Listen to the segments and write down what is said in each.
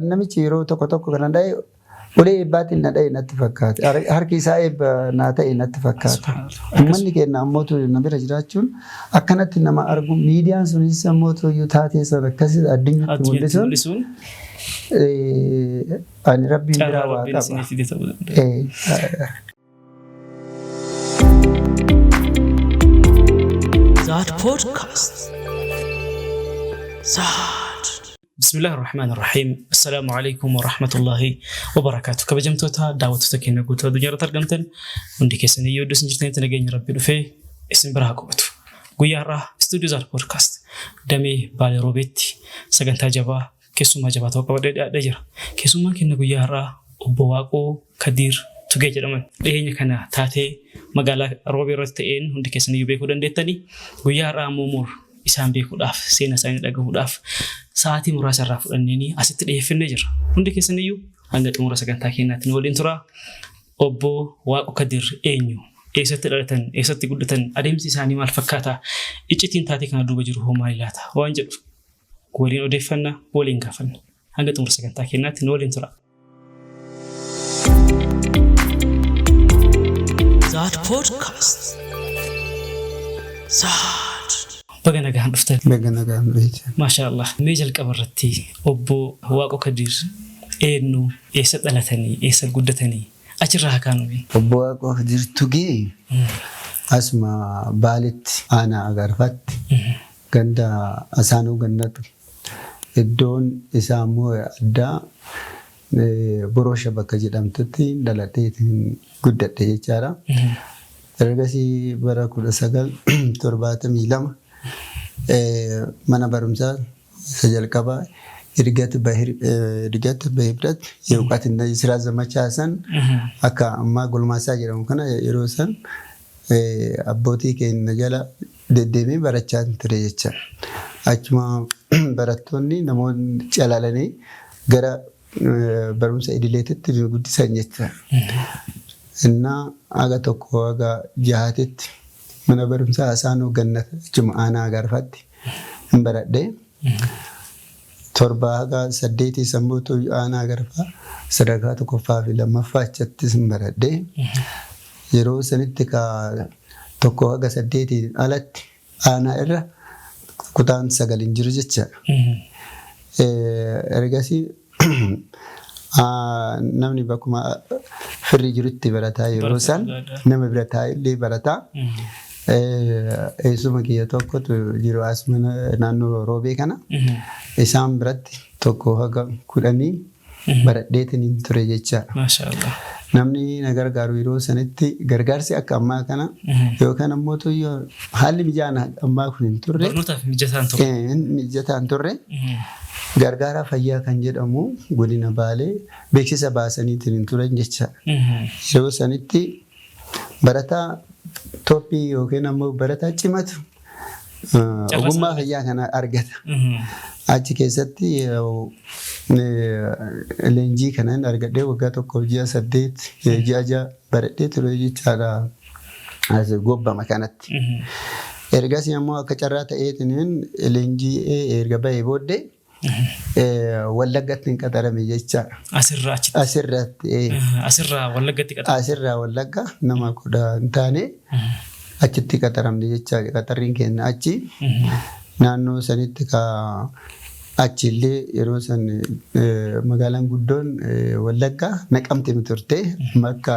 Namichi yeroo tokko tokko kana dha'e ulee eebbaatiin na dha'e natti fakkaata. Harki isaa eebba naa ta'e natti fakkaata. Uummanni keenya ammoo na bira jiraachuun akkanatti nama argu, miidiyaan sunis ammoo iyyuu taatee sana akkasii addunyaatti mul'isuun ani rabbiin biraa waa qaba. Zaad Podcast. Zaad. Bismillah ar-Rahmaan ar-Rahiim. Assalaamu alaikum wa rahmatullahi wa barakaatu. Kabajamtoota daawwattoota keenya guutuu addunyaa irratti argamtan hundi keessan iyyuu iddoo isin jirtanitti nageenya Rabbii dhufee isin bira haa qubatu. Guyyaa har'aa Istuudiyoo Zaad Podcast damee Baalee Roobeetti sagantaa jabaa keessummaa jabaa ta'uu qabadhee dhiyaadhee jira. Keessummaan keenya guyyaa har'aa Obbo Waaqoo Kadiir Tugee jedhaman. Dhiyeenya kana taatee magaalaa Roobee irratti ta'een hundi keessan iyyuu beekuu dandeettani. Guyyaa har'aa ammoo mur isaan beekuudhaaf, seenaa isaanii dhagahuudhaaf sa'aatii muraasa irraa fudhanneenii asitti dhiyeeffannee jirra. Hundi keessan iyyuu hanga xumura sagantaa keenyaatti nu waliin tura. Obbo Waaqoo Kadiir eenyu? Eessatti dhalatan? Eessatti guddatan? Adeemsi isaanii maal fakkaata? Iccitiin taatee kana duuba jiru hoo maali laata? Waan jedhu waliin odeeffanna, waliin gaafanna. Hanga xumura sagantaa keenyaatti nu waliin tura. Zaad Podcast. Zaad. Baga nagaan dhuftan. Baga nagaan dhuftan. Maashaa Allah. Mee jalqaba irratti Obbo Waaqoo Kadiir eenyu, eessa dhalatanii, eessa guddatanii, achirraa haa kaanu mee. Obbo Waaqoo Kadiir Tugee asuma Baaletti, aanaa Agaarfaatti, ganda Asaanuu Gannatu, iddoon isaa immoo addaa Boroosha bakka jedhamtutti dhaladhee guddadhe jechaadha. Ergasii bara 1972 mana barumsaa isa jalqabaa Idgat Bahibrat Yewqat Siraa Zamachaa san, akka ammaa Gulmaasaa jedhamu kana, yeroo san abbootii keenya jala deddeemee barachaa ture jecha. Achuma barattoonni namoonni calalanii gara barumsa idileetitti nu guddisan jecha. Innaa haga tokko haga jahaatitti mana barumsaa Asaanuu Gannat achuma aanaa Agaarfaatti hin baradhee. 7 haga 8 sammuutu aanaa Agarfaa sadarkaa tokkoffaa fi lammaffaa achittis hin baradhee. Yeroo sanitti ka tokko haga saddeetiin alatti aanaa irra kutaan 9 hin jiru jechaadha. Ergasii namni bakkuma firri jirutti barataa, yeroo san nama bira taa'ellee barataa. Eessuma kiyya tokkotu jiru as mana naannoo Roobee kana. Isaan biratti 1 haga 10 baradheetiin ture jechaadha. Maashaa Allah. Namni na gargaaru yeroo sanitti gargaarsi akka ammaa kana yookaan ammoo haalli mijaan ammaa kun hin turre. Barnootaaf mijataan ture. Mijataan turre. Gargaaraa fayyaa kan jedhamu godina Baalee beeksisa baasaniitiin hin turan jecha. Yeroo sanitti barataa toppii yookiin ammoo barataa cimatu ogummaa fayyaa kana argata. Achi keessatti leenjii kanan argadhee waggaa tokkoof ji'a 8, ji'a 6 baradhee ture jechaadha as gobbama kanatti. Ergasii ammoo akka carraa ta'eetiin leenjii erga bahee booddee Wallaggatti hin qaxarame jechaadha. Asirraa achitti. Asirratti. Asirraa Wallaggatti qaxarame. Asirraa Wallagga nama 10 hin taane achitti qaxaramne jechaadha. Qaxarriin keenya achi. Naannoo sanitti ka achillee yeroo san magaalaan guddoon Wallagga Naqamte turte. Akka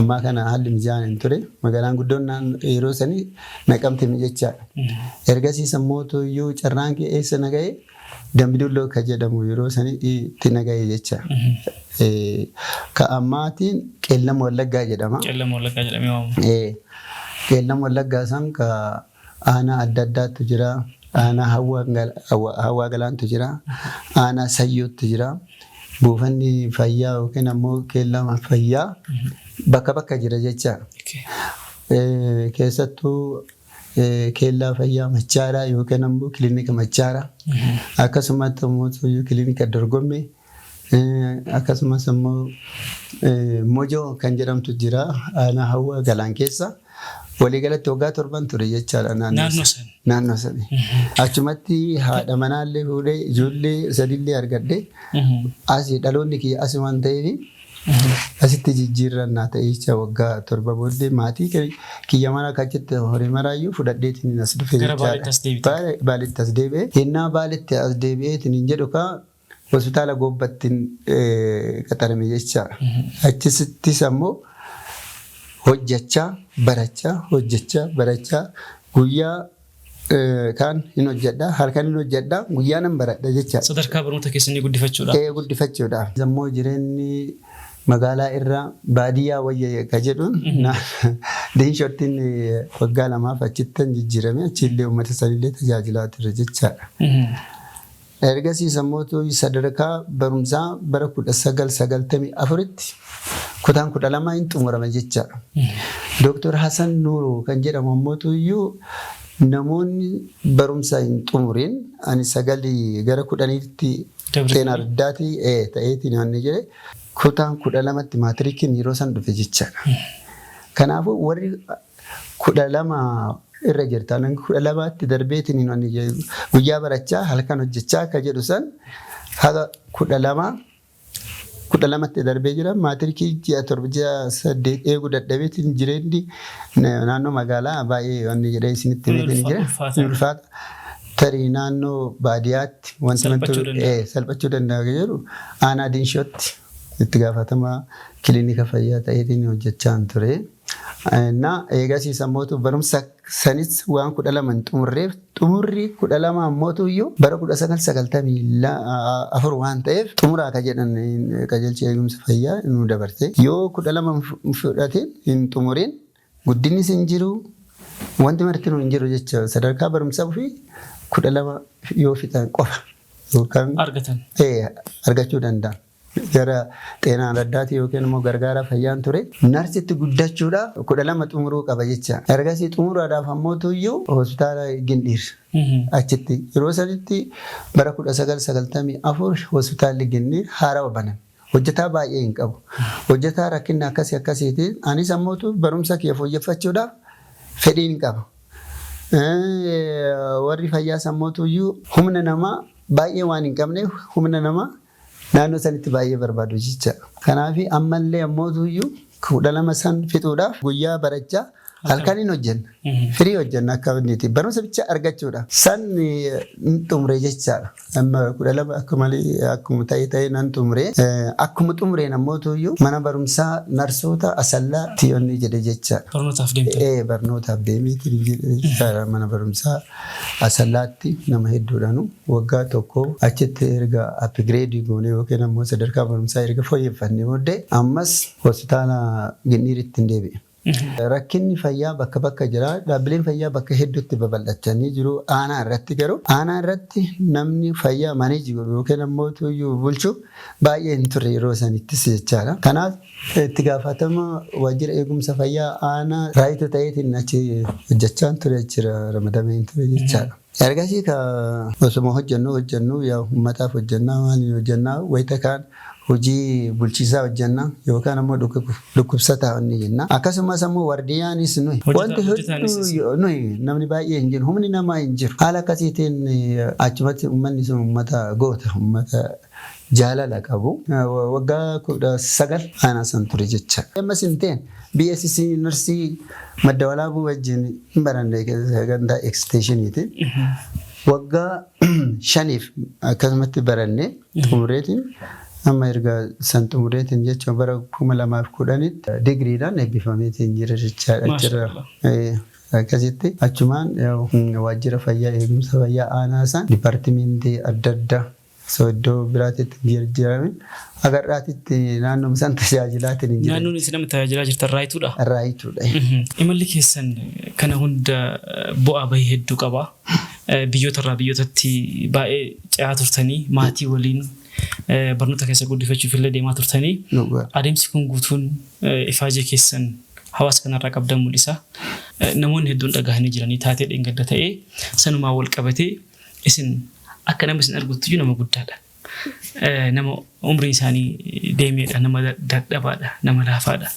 ammaa kana haalli mijaan hin ture. Magaalaan guddoon yeroo sanii Naqamte jechaadha. Ergasii sammuu iyyuu carraan kee eessa na ga'e, Dambidolloo ka jedhamu yeroo sanii itti na ga'e jecha. Ka ammaatiin Qeellam Wallaggaa jedhama. Qeellam Wallaggaa jedhamee waamama. Qeellam Wallaggaa san ka aanaa adda addaatu jira. Aanaa Hawwaa Galaantu jira. Aanaa Sayyootu jira. Buufanni fayyaa yookiin ammoo keellama fayyaa bakka bakka jira jecha. Keessattuu keellaa fayyaa Machaaraa yookiin ammoo kilinika Machaaraa, akkasumas ammoo kilinika Dorgommee, akkasumas ammoo Mojoo kan jedhamtu jira aanaa Hawwaa Galaan keessa. Waliigalatti waggaa 7n ture jechaadha Naannoo san. Naannoo sani. Achumatti haadha manaallee fuudhee ijoollee sadillee argadhe. Asii dhaloonni kiyya asi waan ta'eef asitti jijjiirrannaa ta'e jecha waggaa 7 booddee maatii kiyya mara akka achitti horii maraayyuu fudhadheetiin as dhufe Gara jechaadha. Baaleetti as deebite. Baaleetti as deebi'e. Yennaa Baaleetti as deebi'eetiin hin jedhu kaa hospitaala Goobbattiin qaxarame jechaadha. Achittis ammoo hojjechaa barachaa hojjechaa barachaa guyyaa kaan hin hojjedha, halkan hin hojjedha, guyyaa nan baradha jechaadha. Sadarkaa barnoota keessanii guddifachuudhaaf. Ee, guddifachuudhaaf. Ammoo jireenyi magaalaa irraa baadiyyaa wayya ka jedhuun Diinshottiin waggaa 2f achittan jijjiirame, achiillee uummata sanillee tajaajilaa ture jechaadha. Ergasiis ammoo sadarkaa barumsaa bara 1994tti kutaan 12 hin xumurame jechaadha. Dooktor Hasan Nuuruu kan jedhamu ammoo iyyuu namoonni barumsa hin xumurin ani 9 gara 10tti xeenaa addaatii ta'eetiin waan jedhe kutaan 12tti maatirikiin yeroo san dhufe jechaadha. Kanaafuu warri 12 irra jirtan 12tti darbeetiin hin guyyaa barachaa halkan hojjechaa akka jedhu san haga 12 12tti darbee jira. Maatirikii ji'a 7 ji'a 8 eeguu dadhabeetiin jireenyi naannoo magaalaa baay'ee wanni jedhee isinitti himeetiin jira. Ulfaata. Tarii naannoo baadiyyaatti wanti salphachuu danda'a jedhu aanaa Diinshootti itti gaafatamaa kilinika fayyaa ta'eetiin hojjechaa ture. Na eegasiis ammoo barumsa sanis waan 12 hin xumurreef, xumurri 12 ammoo iyyuu bara 1994 waan ta'eef xumuraa ka jedhan qajeelchi eegumsa fayyaa nu dabarte. Yoo 12 fudhateen hin xumuriin guddinnis hin jiru, wanti marti hin jiru jecha sadarkaa barumsaa fi 12 yoo fixan qofa yookaan argatan. Argachuu danda'an. Gara xeenaa addaati yookiin immoo gargaara fayyaan ture. Narsitti guddachuudhaaf 12 xumuruu qaba jecha. Ergasii xumuruudhaaf ammoo iyyuu hospitaala Gindhiir achitti yeroo sanitti bara 1994 hospitaalli Gindhiir haarawa baname. Hojjetaa baay'ee hin qabu. Hojjetaa rakkinna akkasii akkasiitiin anis ammoo barumsa kiyya fooyyeffachuudhaaf fedhiin qaba. Warri fayyaas ammoo iyyuu humna namaa baay'ee waan hin qabneef humna namaa naannoo sanitti baay'ee barbaadu jecha. Kanaaf ammallee ammoo iyyuu 12 san fixuudhaaf guyyaa barachaa halkan hin hojjenna. Firii hojjenna akka inni barumsa bicha argachuudhaaf. San hin xumure jechaadha. Amma 12 akka malee akkuma ta'e ta'e nan xumure. Akkuma xumureen ammoo iyyuu mana barumsaa narsoota Asallaa tiyoonni jedhe jechaadha. Barnootaaf deemte. Ee, barnootaaf deemeeti jechaadha. Mana barumsaa Asallaatti nama hedduudhaanu waggaa tokko achitti erga upgrade goone yookiin ammoo sadarkaa barumsaa erga fooyyeffannee booddee ammas hospitaala Ginniiritti hin deebi'e. Rakkinni fayyaa bakka bakka jira. Dhaabbileen fayyaa bakka hedduutti babal'achanii jiru. Aanaa irratti garuu aanaa irratti namni fayyaa manage godhu yookiin ammoo iyyuu bulchu baay'ee hin turre yeroo sanittis jechaadha. Kanaaf itti gaafatama waajjira eegumsa fayyaa aanaa Raayituu ta'eetiin achi hojjechaa ture, achi ramadamee ture jechaadha. Ergasii ka osuma hojjennu hojjennu yaa uummataaf hojjennaa, maaliin hojjennaa, wayita kaan hojii bulchiisaa hojjennaa yookaan ammoo dhukkubsataa inni jenna. Akkasumas ammoo wardiyaanis nuyi. Wanti hedduu nuyi, namni baay'ee hin jiru, humni namaa hin jiru. Haala akkasiitiin achumatti uummanni sun uummata goota, uummata jaalala qabu. Waggaa 19 aanaa san ture jecha. Ammas hin ta'in BSc nursii Madda Walaabuu wajjin hin baranne sagantaa extensioniiti. Waggaa 5f akkasumatti baranne xumureetiin amma erga san xumureetiin jechuun bara 2010tti digriidhaan eebbifameetiin jira jechaadha. Achirra akkasitti achumaan waajjira fayyaa eegumsa fayyaa aanaa san dipaartimentii adda addaa osoo iddoo biraatitti jijjiirame agarraatitti naannoo san tajaajilaatiin hin jiran. Naannoon isin amma tajaajilaa jirtan Raayituudha. Raayituudha. Imalli keessan kana hunda bu'aa bahii hedduu qaba. Biyyoota irraa biyyootatti baay'ee ce'aa turtanii, maatii waliin barnoota keessa guddifachuuf illee deemaa turtanii. Adeemsi kun guutuun ifaajee keessan hawaasa kanarraa qabdan mul'isa. Namoonni hedduun dhagahanii jiranii taatee dheengadda ta'ee sanumaan wal qabatee isin akka nama isin argutti nama guddaadha. Nama umriin isaanii deemeedha, nama dadhabaadha, nama laafaadha.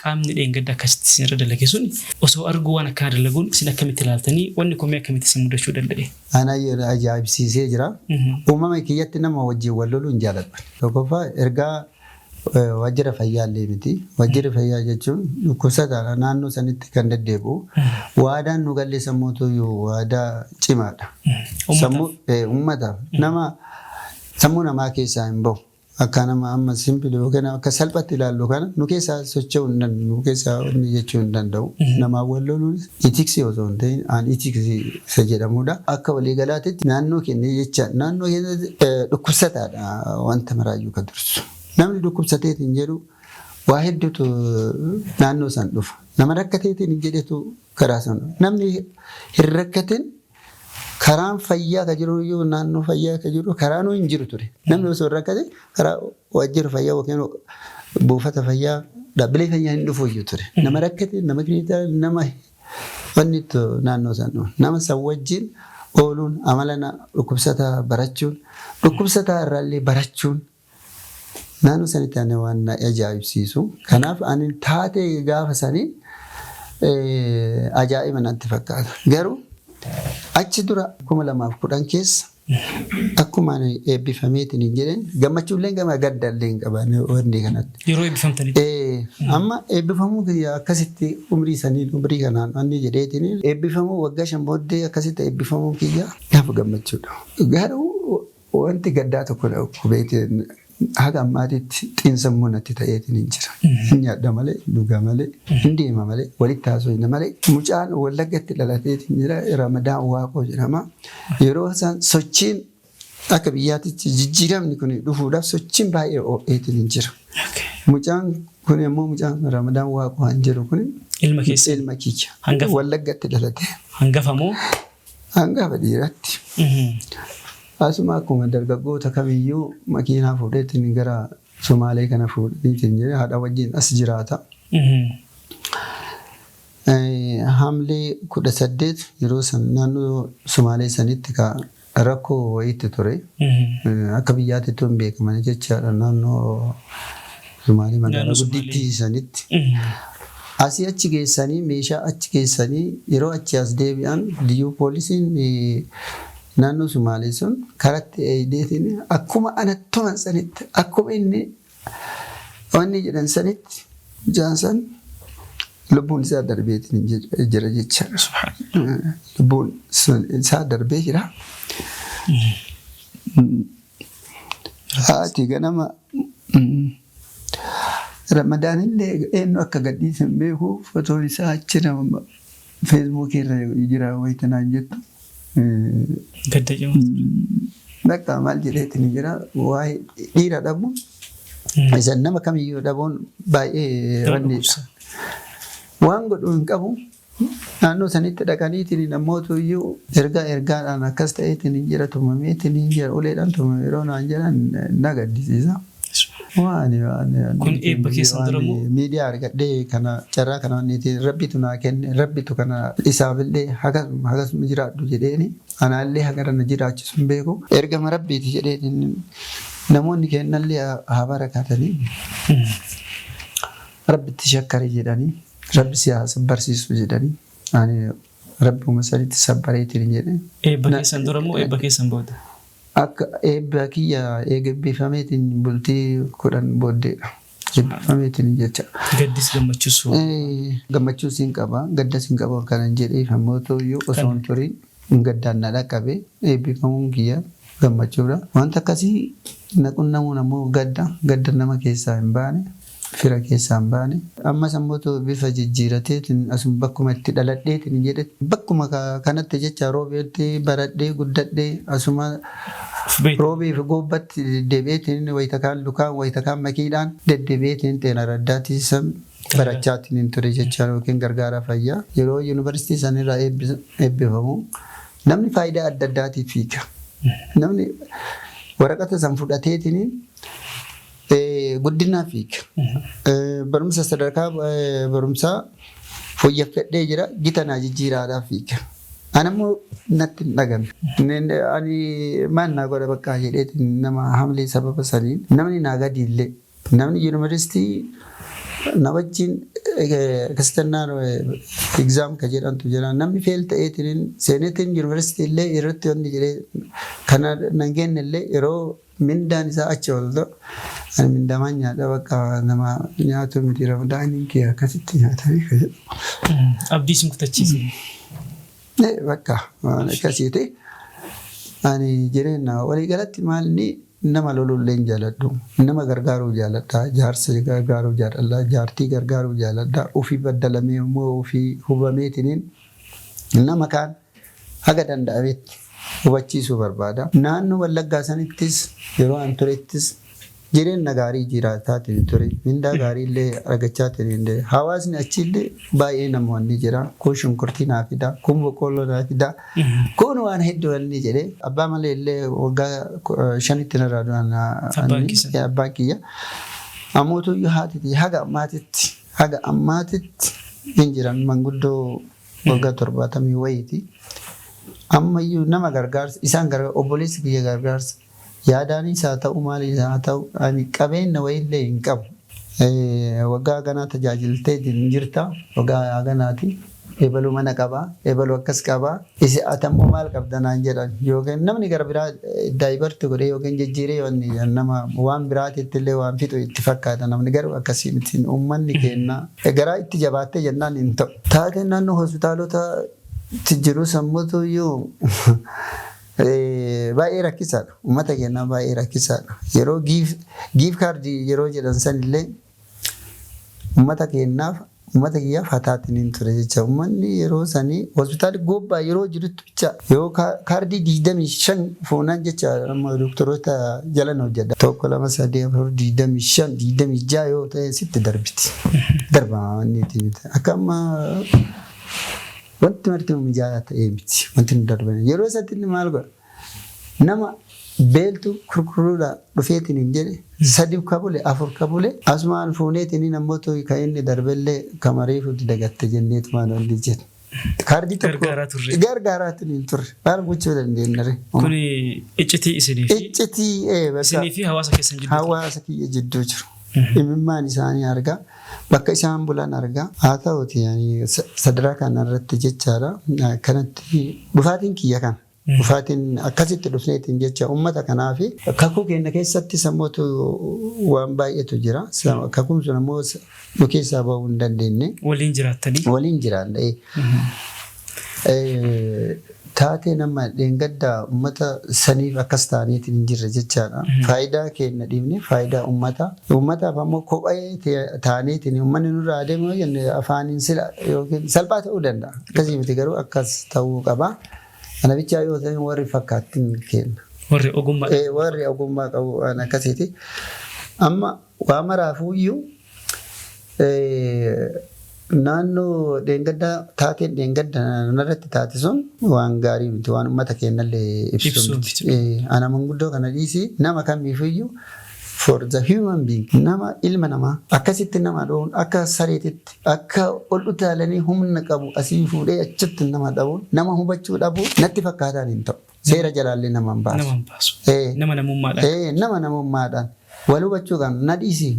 Qaamni dheengadda akkasitti isin irra dalage sun osoo arguu waan akkanaa dalaguun isin akkamitti ilaaltanii wanni kun mee akkamitti isin mudachuu danda'e? Ana ajaa'ibsiisee jira. Uumama kiyyatti nama wajjin wal loluu hin jaaladhu. Tokkoffaa ergaa waajjira fayyaa illee miti. Waajjirri fayyaa jechuun dhukkubsataadha naannoo sanitti kan deddeebi'u. Waadaan nu galle sammuutu waadaa cimaadha. Sammuu uummataaf nama sammuu namaa keessaa hin bahu. Akka nama amma simple yookiin akka salphatti ilaallu kana nu keessaa socho'uu hin danda'u, nu keessaa inni jechuu hin danda'u. Namaa wal loluun ethics osoo hin ta'in an ethics isa jedhamudha. Akka waliigalaatitti naannoo keenya jecha naannoo keenya dhukkubsataadha wanta maraayyuu kan dursu. Namni dhukkubsateetiin jedhu waa hedduutu naannoo san dhufa. Nama rakkateetiin hin jedhetu karaa san dhufa. Namni hin rakkatin karaan fayyaa ka jiru iyyuu naannoo fayyaa ka jiru karaa nuu hin jiru ture. Namni osoo hin rakkatin karaa waajjira fayyaa yookiin buufata fayyaa dhaabbilee fayyaa hin dhufu iyyuu ture. Nama rakkate, nama kiriitaa, nama wanni itti naannoo san dhufu. Nama san wajjin ooluun amala dhukkubsataa barachuun dhukkubsataa irraallee barachuun naannoo sanitti ani waan na ajaa'ibsiisu. Kanaaf ani taatee gaafa sanii ajaa'iba natti fakkaata. Garuu achi dura 2010 keessa akkuma ani eebbifameetiin hin jedheen gammachuullee gama gaddallee hin qaban wanni kanatti. Yeroo eebbifamtanitti. Amma eebbifamuu kiyya akkasitti umrii saniin umrii kanaan wanni jedheetiin eebbifamuu waggaa 5 booddee akkasitti eebbifamuu kiyya naaf gammachuudha. Garuu wanti gaddaa tokko beekte haga ammaatitti xiinsammuu natti ta'eetiin hin jira. Hin nyaadha malee, dhuga malee, hin deema malee, walitti haasofna malee. Mucaan Wallaggatti dhalateetiin jira. Ramadaan Waaqoo jedhama. Yeroo isaan sochiin akka biyyaatitti jijjiiramni kun dhufuudhaaf sochiin baay'ee ho'eetiin hin jira. Mucaan kun immoo mucaan Ramadaan Waaqoo kan jedhu kun Ilma keessa. Ilma kiyya. Hangafa. Wallaggatti dhalate. Hangafa moo? Hangafa dhiiratti. Asuma akkuma dargaggoota kamiyyuu makiinaa fuudheetiin gara Sumaalee kana fuudhaniitiin jedhe haadha wajjin as jiraata. Hamlee 18 yeroo san naannoo Sumaalee sanitti ka rakkoo wayiitti ture. Akka biyyaatti hin beekaman jechaadha naannoo Sumaalee magaalaa guddittii sanitti. Asii achi geessanii meeshaa achi geessanii yeroo achi as deebi'an liyyuu poolisiin naannoo Sumaalee sun karatti eeydeetiin akkuma anattuman sanitti akkuma inni wanni jedhan sanitti mucaan san lubbuun isaa darbeetiin jira jechaadha. Lubbuun isaa darbee jira. Haati ganama Ramadaanillee eenyu akka gadhiise hin beeku fotoon isaa achi nama feesbuukii irra jira wayitanaan jettu. Gadda cimaa. Bakka maal jedheetiin jira waa'ee dhiira dhabuun isa nama kamiyyuu dhabuun baay'ee wanni waan godhu hin qabu. Naannoo sanitti dhaqaniitiin namoota iyyuu ergaa ergaadhaan akkas ta'eetiin hin jira tumameetiin hin jira uleedhaan tumame yeroo naan jedhan na gaddisiisa. Kun eebba keessan dura moo? Miidiyaa argadhee kana carraa kana wanniitiin rabbitu naa kenne rabbitu kana isaafillee hagasuma hagasuma jiraadhu jedheeni anaallee hagara na jiraachisu hin beeku. Ergama rabbiiti jedheetiin namoonni kennallee haa barakatanii rabbitti shakkari jedhanii rabbi si haa sabbarsiisu jedhanii ani rabbuma sanitti sabbareetiin jedhe. Eebba keessan dura moo eebba keessan booda? Akka eebba kiyya eebbifameetiin bultii 10 booddeedha. Eebbifameetiin jecha. Gaddis gammachuus. Gammachuus hin qaba, gaddas hin qaba kanan jedheef ammoo ta'uyyuu osoo hin turin gaddaan na dhaqqabe eebbifamuun kiyya gammachuudha. Wanta akkasii na qunnamuun ammoo gadda, gadda nama keessaa hin baane, fira keessaa hin baane. Ammas ammoo bifa jijjiirateetiin asuma bakkuma itti dhaladheetiin jedhe bakkuma kanatti jecha roobeetti baradhee guddadhee asuma roobii fi goobbatti deddeebi'eetiin wayita kaan lukaan wayita kaan makiidhaan deddeebi'eetiin xeena raddaatii san barachaatiin hin ture jecha yookiin gargaara fayyaa. Yeroo yuunivarsiitii sanirraa eebbifamu namni faayidaa adda addaatiif fiiga. Namni waraqata san fudhateetiin guddinaa fiiga. Barumsa sadarkaa barumsaa fooyyeffadhee jira gita naa jijjiiraadhaaf fiiga. Ani immoo natti hin dhagame. Ani maal naa godha bakka jedheetiin nama hamlee sababa saniin namni naa gadi illee namni yuunivarsiitii na wajjin External exam ka jedhamtu jira. Namni fail ta'eetiin seenetiin yuunivarsiitii illee irratti wanni jedhee kana nan kenne illee, yeroo mindaan isaa achi ol ta'u, ani mindamaan nyaadha, bakka nama nyaatu miti, ramadaaniin kee akkasitti nyaatanii ka jedhu. Abdii isin kutachiise. Bakka waan akkasiiti. Ani jireenya waliigalatti maalni nama lolullee hin jaaladhu. Nama gargaaruu jaaladha. Jaarsa gargaaruu jaaladha. Jaartii gargaaruu jaaladha. Ofii baddalamee immoo ofii hubameetiniin nama kaan haga danda'ametti hubachiisuu barbaada. Naannoo Wallaggaa sanittis yeroo an turettis jireenya gaarii jiraataatiin ture. Mindaa gaarii illee argachaatiin illee. Hawaasni achiillee baay'ee namoonni jira. Kun shunkurtii naa fida, kun boqqolloo naa fida. Kun waan hedduu wanni jedhee abbaa malee illee waggaa 5tti narraa du'an. Abbaan keessan. Abbaan kiyya. Ammootu haati haga ammaatitti hin jiran, manguddoo waggaa 70 wayiiti. Ammayyuu nama gargaarsa isaan gargaarsa, obboleessi kiyya gargaarsa yaadaanis haa ta'u, maaliis haa ta'u, ani qabeenya wayiillee hin qabu. Waggaa ganaa tajaajiltee jirta, waggaa ganaati. Ebaluu mana qabaa, ebaluu akkas qabaa. Isi atammoo maal qabda naan jedhan, yookiin namni gara biraa divert godhee yookiin jijjiiree wanni nama waan biraatitti illee waan fixu itti fakkaata, namni garuu akkasii miti. Uummanni keenya garaa itti jabaattee jennaan hin ta'u. Taateen naannoo hospitaalota jiru sammuutu iyyuu baay'ee rakkisaadha. Uummata keenyaa baay'ee rakkisaadha. Yeroo gift card yeroo jedhan san illee uummata keenyaaf, uummata kiyyaaf hataatiin hin ture jecha. Uummanni yeroo sanii hospitaalli gobbaa yeroo jirutti bicha yoo kaardii 25 fuunaan jecha, amma doktoroota jalan hojjedha. Tokko, lama, sadii, afur, 25, 26 yoo ta'e sitti darbiti. Darba wanni miti. Akka amma wanti marti mijaa'aa ta'ee miti. Wanti nu darban. Yeroo isatti inni maal godha? Nama beeltu kurkuruudhaa dhufeetiin hin jedhe, sadi ka bule, afur ka bule, asumaan fuuneetiin namoota kan inni darbellee kamariifutti dagatte jenneetumaan wanni jedhe. Kaardii tokko Gargaaraa turre. Gargaaraa hin turre. Maal gochuu dandeenya ree? Kuni iccitii isinii fi Iccitii bakka isinii fi hawaasa keessan jidduu. Hawaasa kiyya jidduu jiru. Imimmaan isaanii argaa. Bakka isaan bulan argaa. Haa ta'uti, sadarkaa kanarratti jechaadha. Kanatti dhufaatiin kiyya kana. Dhufaatiin akkasitti dhufneetiin jecha uummata kanaa fi kakuu keenya keessatti sammuutu waan baay'eetu jira. Kakuun sun ammoo nu keessaa bahuu hin dandeenye. Waliin jiraattanii. Waliin jiraanna. Taatee nama dheengaddaa uummata saniif akkas ta'aniitiin hin jirre jechaadha. Faayidaa keenya dhiibne faayidaa uummataa. Uummataaf ammoo kophee ta'aniitiin uummanni nurraa adeemu yoo jenne afaaniin sila yookiin salphaa ta'uu danda'a. Akkasii miti, garuu akkas ta'uu qaba. Kana bichaa yoo ta'e warri fakkaattiin kenna. Warri ogummaa. Warri ogummaa qabu waan akkasiiti. Amma waa maraafuuyyuu naannoo dheengaddaa, taateen dheengadda narratti taate sun waan gaarii miti, waan uummata keenyallee ibsu Ibsu miti. Ana manguddoo kana dhiisii, nama kamiifiyyuu, for the human being, nama ilma namaa akkasitti nama dha'uun, akka sareetitti akka ol utaalanii humna qabu asii fuudhee achitti nama dha'uun, nama hubachuu dhabuu natti fakkaataan hin ta'u. Seera jalaallee nama hin baasu. Nama hin baasu. Nama namummaadhaan. Nama namummaadhaan wal hubachuu qabna. Na dhiisi,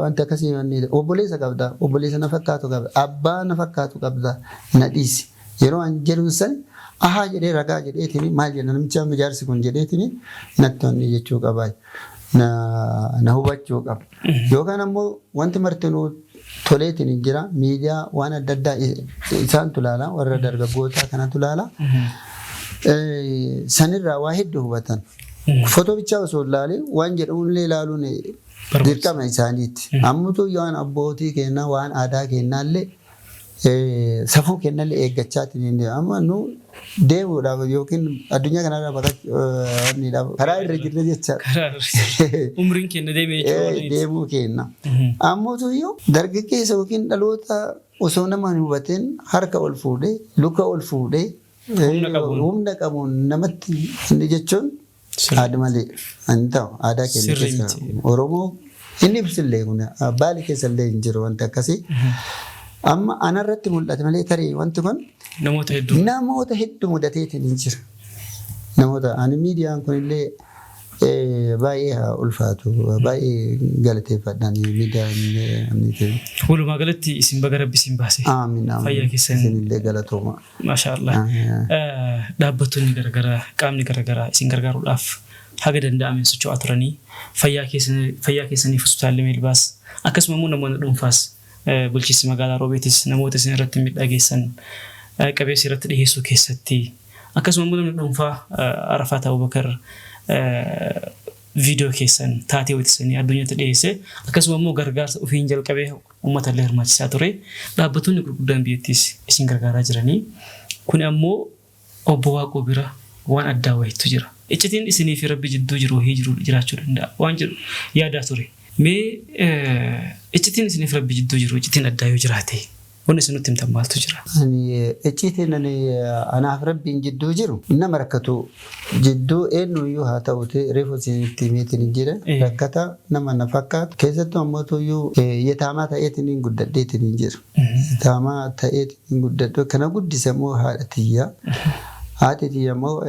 wanti akkasii wanni obboleessa qabda, obboleessa na fakkaatu qabda, abbaa na fakkaatu qabda, na dhiisi. Yeroo an jedhuun san ahaa jedhee ragaa jedheetini, maal jedha namichi amma jaarsi kun jedheetini natti wanni jechuu qaba. Na hubachuu qaba. Yookaan ammoo wanti martinuu toleetiin hin jira, miidiyaa waan adda addaa isaantu ilaala, warra dargaggootaa kanatu ilaala. Sanirraa waa hedduu hubatan. Footoo bichaa osoo hin ilaalin waan jedhamullee ilaaluun dirqama isaaniiti. Ammutu waan abbootii keenyaa, waan aadaa keenyaallee, safuu keenyallee eeggachaatiin amma nu deemuudhaaf yookiin addunyaa kanarraa baqachuudhaaf karaa irra jirra jechaadha. Umriin keenya deemee jechuudha. Deemuu keenya. Ammutu iyyuu dargaggeessa yookiin dhaloota osoo nama hin hubatin harka ol fuudhee, luka ol fuudhee, Humna qabuun. Humna qabuun namatti inni jechuun aadaa malee hin ta'u. Aadaa keenya Sirrii keessa miti. Oromoo inni ibsillee kun baali keessa illee hin jiru wanti akkasii. Amma anarratti mul'ate malee tarii wanti kun Namoota hedduu. Namoota hedduu mudateetiin hin jira. Namoota ani miidiyaan kun illee Baay'ee haa ulfaatu, baay'ee galateeffadhaan miidiyaan. Walumaa galatti isin baga Rabbi isin baase. Aamin, aamin. Fayyaa keessan. Isinillee galatooma. Maashaa Allah. Dhaabbattoonni garaagaraa, qaamni garaagaraa isin gargaaruudhaaf haga danda'ameen socho'aa turanii, fayyaa keessaniif hospitaalli Meelbaas, akkasuma immoo namoonni dhuunfaas, bulchiinsi magaalaa Roobeetis namoota isin irratti miidhaa geessan qabee seeratti dhiyeessuu keessatti, akkasuma immoo namni dhuunfaa Arafaat Abubakar viidiyoo keessan taatee hojjetisanii addunyaatti dhiyeesse, akkasuma immoo gargaarsa ofiin jalqabee uummata illee hirmaachisaa ture. Dhaabbattoonni gurguddaan biyyattiis isin gargaaraa jiranii. Kun ammoo obbo Waaqoo bira waan addaa wayiitu jira. Iccitiin isinii fi Rabbi jidduu jiru wahii jiru jiraachuu danda'a waan jedhu yaadaa ture. Mee iccitiin isinii fi Rabbi jidduu jiru, iccitiin addaa yoo jiraate, wanni isin nutti himtan maaltu jira? Ani icciitiin ani anaaf Rabbiin jidduu jiru, nama rakkatu jidduu eenyuyyuu haa ta'uti, reefu isinitti himeetiin hin jira, rakkata nama na fakkaatu keessattuu ammootuyyuu yetaamaa ta'eetiin hin guddadheetiin hin jiru. Yetaamaa ta'eetiin hin guddadhu. Kana guddise immoo haadha tiyya. Haati tiyya immoo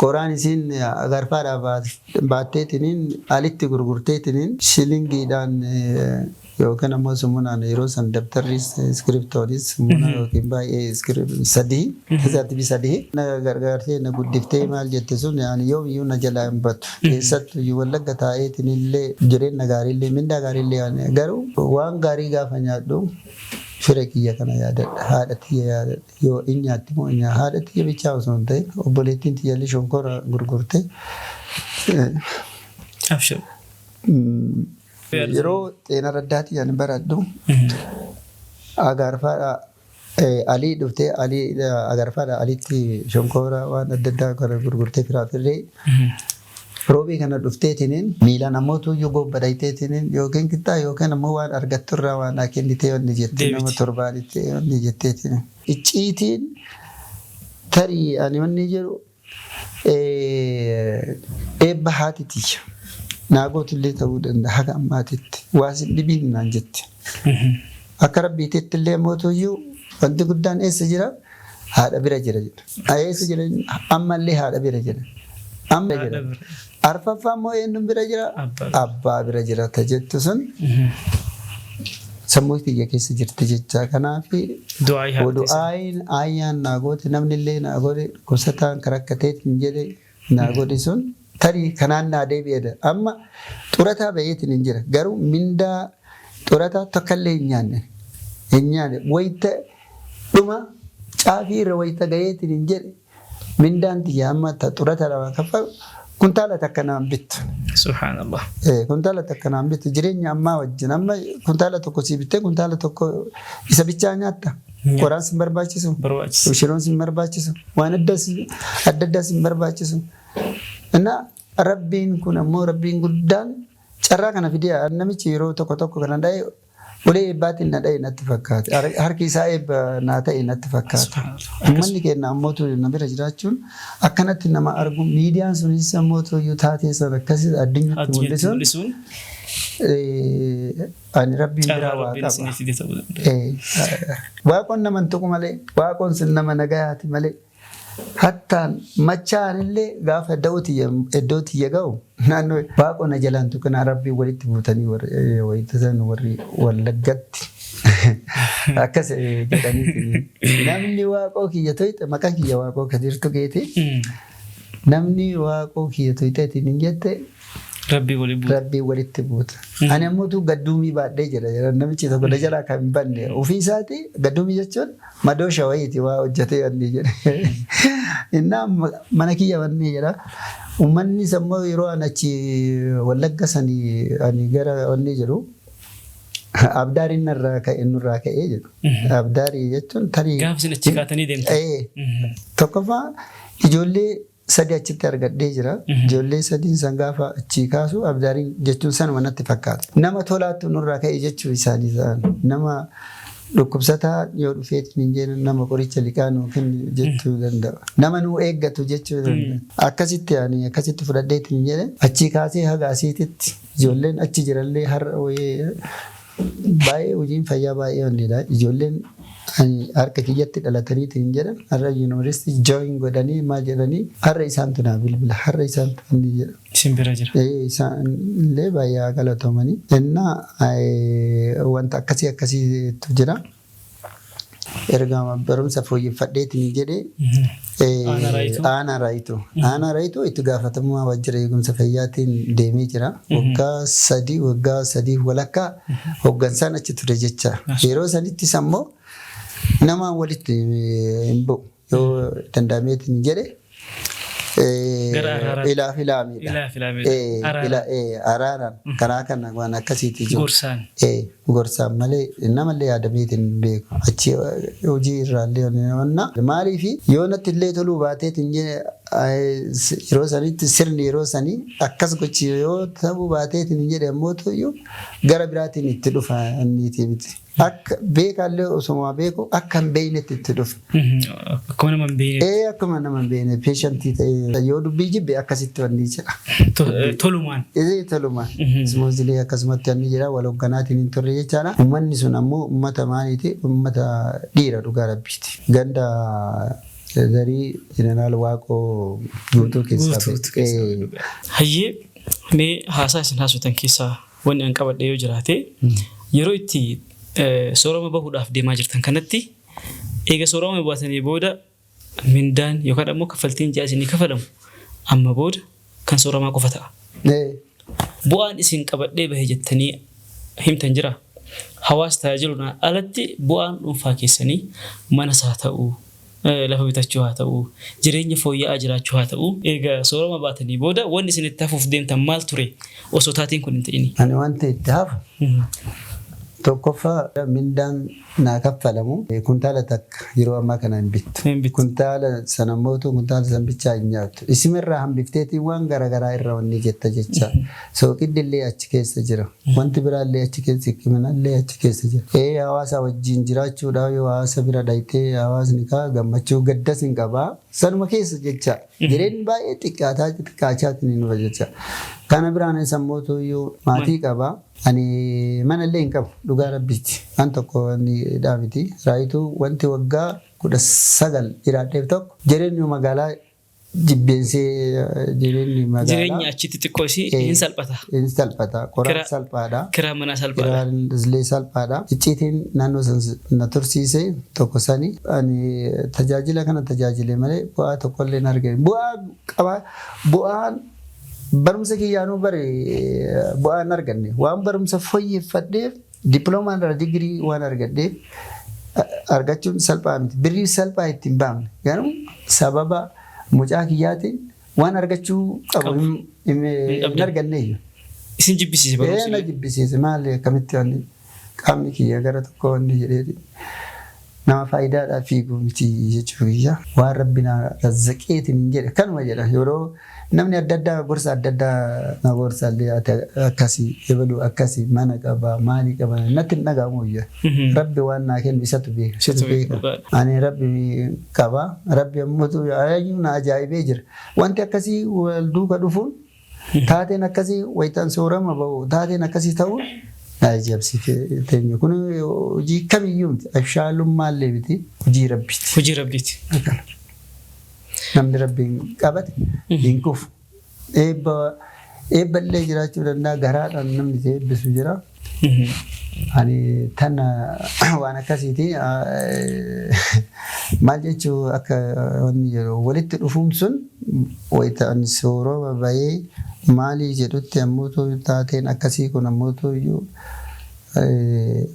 qoraan isiin agarfaadhaa baatteetiniin alitti gurgurteetiniin shilingiidhaan yookiin ammoo summunaan, yeroo san dabtarris iskiriptoonis summuna yookiin baay'ee sadii saantimii 3 na gargaartee na guddiftee maal jette sun ani yoomiyyuu na jalaa hin battu. Keessattuu Wallagga taa'eetiin illee jireenya gaariillee mindaa gaariillee, garuu waan gaarii gaafa nyaadhu fira kiyya kana yaadadha, haadha tiyya yaadadha. Yoo in nyaatti moo in haadha tiyya bichaa osoo hin ta'in obboleettiin tiyyallee shonkora gurgurte. Abshir. Yeroo xeenaa raddaatii ani baradhu agaarfaadha alii dhuftee, alii agarfaadha alitti shonkora waan adda addaa kana gurgurtee firaafirree Roobii kana dhufteetiniin miilaan ammoo tuyyuu gobba dhayiteetiniin yookiin qixxaa yookiin ammoo waan argatturraa waan naa kennitee wanni jette nama torbaanitti wanni jetteetiniin. Icciitiin tarii ani wanni jedhu eebba haati tiyya naa gootullee ta'uu danda'a, haga ammaatitti waa sin dhibiin naan jette. Akka rabbiititti illee ammoo tuyyuu wanti guddaan eessa jira? Haadha bira jira jedha. Eessa jira? Ammallee haadha bira jira. Amma jira. Arfaffaa immoo eenyuun bira jira? Abbaa bira jira ta jettu sun sammuu tiyya keessa jirti jecha. Kanaaf du'aayin ayyaan naa goote, namni illee naa godhe, dhukkubsataan kan rakkateetiin jedhe naa godhe sun tarii kanaan naa deebi'edha. Amma xurataa baheetiin hin jira. Garuu mindaa xurataa tokkollee hin nyaanne. Hin nyaanne. Wayita dhuma caafii irra wayita gaheetiin hin jedhe, mindaan tiyya amma xurata lama kaffalu kuntaala takka naan bittu. Subhaanallah. Kuntaala takka naan bittu jireenya ammaa wajjin. Amma kuntaala tokko sii bittee kuntaala tokko isa bichaa nyaatta. Qoraan sin barbaachisu. Barbaachisa. Shiroon sin barbaachisu. Waan adda addaa sin barbaachisu. Inna Rabbiin kun ammoo, Rabbiin guddaan carraa kana fidee, namichi yeroo tokko tokko kana dha'e ulee eebbaatiin na dha'e natti fakkaate. Harki isaa eebba naa ta'e natti fakkaata. Uummanni keenya ammoo na bira jiraachuun, akkanatti nama argu, miidiyaan sunis ammoo iyyuu taatee sana akkasii addunyaatti mul'isuun ani Rabbiin biraa waa qaba. Waaqoon nama hin tuqu malee, Waaqoon sun nama nagayaati malee. Hattaan machaan illee gaafa iddoo tiyya ga'u naannoo Waaqoo na jalaan tuqinaa, Rabbiin walitti buutanii wayitatan warri Wallaggatti akkas jedhanii, namni Waaqoo kiyya toyxe, maqaan kiyya Waaqoo Kadirtu geeti, namni Waaqoo kiyya toyxeetiin hin jette Rabbii walii buuta. Rabbiin walitti buuta. Ani ammoo gadduumii baadhee jira. Namichi tokko na jalaa kan hin banne ofii isaati, gadduumii jechuun madoosha wayiiti waa hojjetee wanni jedhe. Innaa mana kiyya wanni jedha. Uummanni ammoo yeroo ani achi Wallagga sanii ani gara wanni jedhu, abdaariin narraa ka'e, nurraa ka'ee jedhu. Abdaarii jechuun tarii. Gaafa isin achi kaatanii deemtan. Tokkoffaa ijoollee sadi achitti argadhee jira. Ijoollee sadiin san gaafa achii kaasu abdaariin jechuun sanuma natti fakkaata. Nama tolaattu nurraa ka'e jechuu isaanii ta'an. Nama dhukkubsataa yoo dhufeetiin hin jenne, nama qoricha liqaa nuu kennu jechuu danda'u. Nama nuu eeggatu jechuu danda'u. Akkasitti ani akkasitti fudhadheetiin hin jedhe, achii kaasee haga asiititti ijoolleen achi jirallee har'a baay'ee hojiin fayyaa baay'ee onnidha. Ijoolleen Harka kiyyatti dhalataniitiin jedhan har'a yuunivarsiitii join godhanii maal jedhanii har'a isaantu naa bilbila har'a isaantu inni jedha. Isin bira jira. Isaan illee baay'ee galatoomanii. Innaa wanta akkasii akkasiitu jira. Erga barumsa fooyyeffadheetiin jedhee Aanaa Raayituu. Aanaa Raayituu. Aanaa Raayituu itti gaafatamummaa waajjira eegumsa fayyaatiin deemee jira. Waggaa 3, waggaa 3 walakkaa hooggansaan achi ture jecha. Yeroo sanittis ammoo namaan walitti hin bu'u. Yoo danda'ameetiin jedhe Gara araaraatti. Ilaaf ilaamiidha. Ilaaf ilaamiidha. Araaraan. Araaraan karaa kana waan akkasiiti jiru. Gorsaan. Gorsaan malee namallee yaadameetiin hin beeku. Achi hojii irraallee wanna. Maaliif yoo natti illee toluu baateetiin yeroo sanitti sirni yeroo sanii akkas gochi yoo ta'uu baateetiin jedhe ammoo iyyuu gara biraatiin itti dhufa inniitii miti. Akka beekaallee osuma beeku akka hin beeknetti itti dhufa. Akkuma nama hin beekne. Akkuma nama hin beekne patient ta'ee yoo dubbii jibbe akkasitti wanni jedha. Tolumaan. Tolumaan. Smoothly akkasumatti wanni jedha wal hoogganaatiin hin turre jechaadha. Uummanni sun ammoo uummata maaliiti? Uummata dhiira dhugaa rabbiiti. Ganda zarii Jeneraal Waaqoo Guutuu keessaa ba'e. Hayyee, mee haasaa isin haasoftan keessaa wanni an qabadhe yoo jiraate, yeroo itti soorama bahuudhaaf deemaa jirtan kanatti, eega soorama baatanii booda mindaan yookaan ammoo kaffaltiin ji'a isinii kafalamu amma booda kan sooramaa qofa ta'a. Bu'aan isin qabadhee bahe jettanii himtan jira? Hawaasa tajaajiluudhaan alatti bu'aan dhuunfaa keessanii manas haa ta'u, lafa bitachuu haa ta'u, jireenya fooyya'aa jiraachuu haa ta'u, eega soorama baatanii booda wanni isin itti hafuuf deemtan maal ture osoo taateen kun hin ta'ini? Ani wanti itti hafu tokkoffaa mindaan naa kaffalamu kuntaala takka yeroo ammaa kana hin bittu. Hin bittu. Kuntaala sana mootu kuntaala san bichaa hin nyaattu. Isimirraa hambifteetiin waan garaagaraa irra wanni jetta jecha. Sooqiddi illee achi keessa jira. Wanti biraallee achi keessa, hikkiminallee achi keessa jira. Hawaasa wajjin jiraachuudhaaf yoo hawaasa bira dhayitee hawaasni kaa gammachuu gaddas hin qabaa. Sanuma keessa jecha. Jireenyi baay'ee xiqqaataa xiqqaachaatiin hin dhufa jecha. Kana biraanis ammoo iyyuu maatii qabaa. Ani mana illee hin qabu dhugaa rabbiiti. Waan tokko wanni dhaabiti. Raayituu wanti waggaa 19 jiraadheef tokko jireenyi magaalaa jibbeensee jireenyi magaalaa. Jireenya achitti xiqqoo isii hin salphata. Hin salphata. Qoraan salphaadha. Kiraan manaa salphaadha. Kiraan illee salphaadha. Icciitiin naannoo san na tursiise tokko sani. Ani tajaajila kana tajaajile malee bu'aa tokkollee hin argine. Bu'aa qaba, bu'aan barumsa kiyyaanuu bare bu'aa hin arganne. Waan barumsa fooyyeffadheef diploomaan irraa digirii waan argadheef argachuun salphaa miti. Birrii salphaa ittiin baafne. Garuu sababa mucaa kiyyaatiin waan argachuu qabu hin arganne iyyuu. Isin jibbisiise barumsi? Na jibbisiise. Maali, akkamitti wanni qaamni kiyya gara tokko wanni jedheeti nama faayidaadhaaf fiigu miti jechuu kiyya. Waan rabbi na razzaqeetiin hin jedhe kanuma jedha. Yeroo namni adda addaa gorsa adda addaa na gorsa illee, ati akkasii ebaluu akkasii mana qaba maalii qaba natti hin dhaga'amu iyyuu. Rabbi waan naa kennu isatu beeka. Isatu beeka. Ani rabbi qaba. Rabbi ammoo eenyu na ajaa'ibee jira. Wanti akkasii wal duuka dhufuun, taateen akkasii wayitaan soorama bahu taateen akkasii ta'uun na ajaa'ibsiifte teenyu. Kun hojii kamiyyuu miti. Abshaalummaallee miti. Hojii rabbiiti. Hojii rabbiiti. Namni rabbiin qabate hin kufu. Eebba eebballee jiraachuu danda'a. Garaadhaan namni si eebbisu jira. Ani tana waan akkasiiti. Maal jechuu, akka wanni jedhu walitti dhufuun sun wayita ani soorama bahee maalii jedhutti ammoo taateen akkasii kun ammoo iyyuu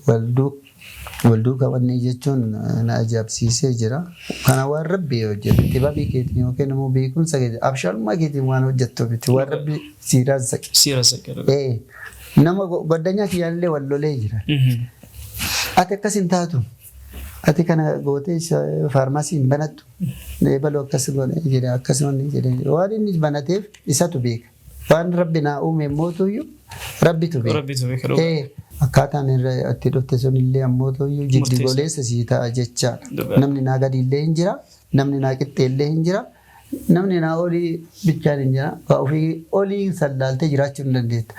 wal duuka wanni jechuun na ajaa'ibsiisee jira. Kana waan rabbi hojjetu xibabii keetiin yookiin immoo beekumsa keetiin abshaalummaa keetiin waan hojjettu miti, waan rabbi sii razzaqe. Si razzaqe. Nama goddanyaa kiyyaallee wal lolee jira. Ati akkas hin taatu. Ati kana gootee faarmaasii hin banattu. Eebaluu akkas godhe jedhe, akkas wanni jedhe. Waan inni banateef isatu beeka. Waan rabbi naa uume mootuyyuu rabbitu beeka. Rabbitu beeka dhugaa. Akkaataan irra itti dhufte sunillee ammoo iyyuu jiddu Murteessa. goleessa sii ta'a jechaadha. Dhugaa. Namni naa gadi illee hin jira. Namni naa qixxee illee hin jira. Namni naa olii bichaan hin jira. Ka ofii olii sallaaltee jiraachuu hin dandeetta.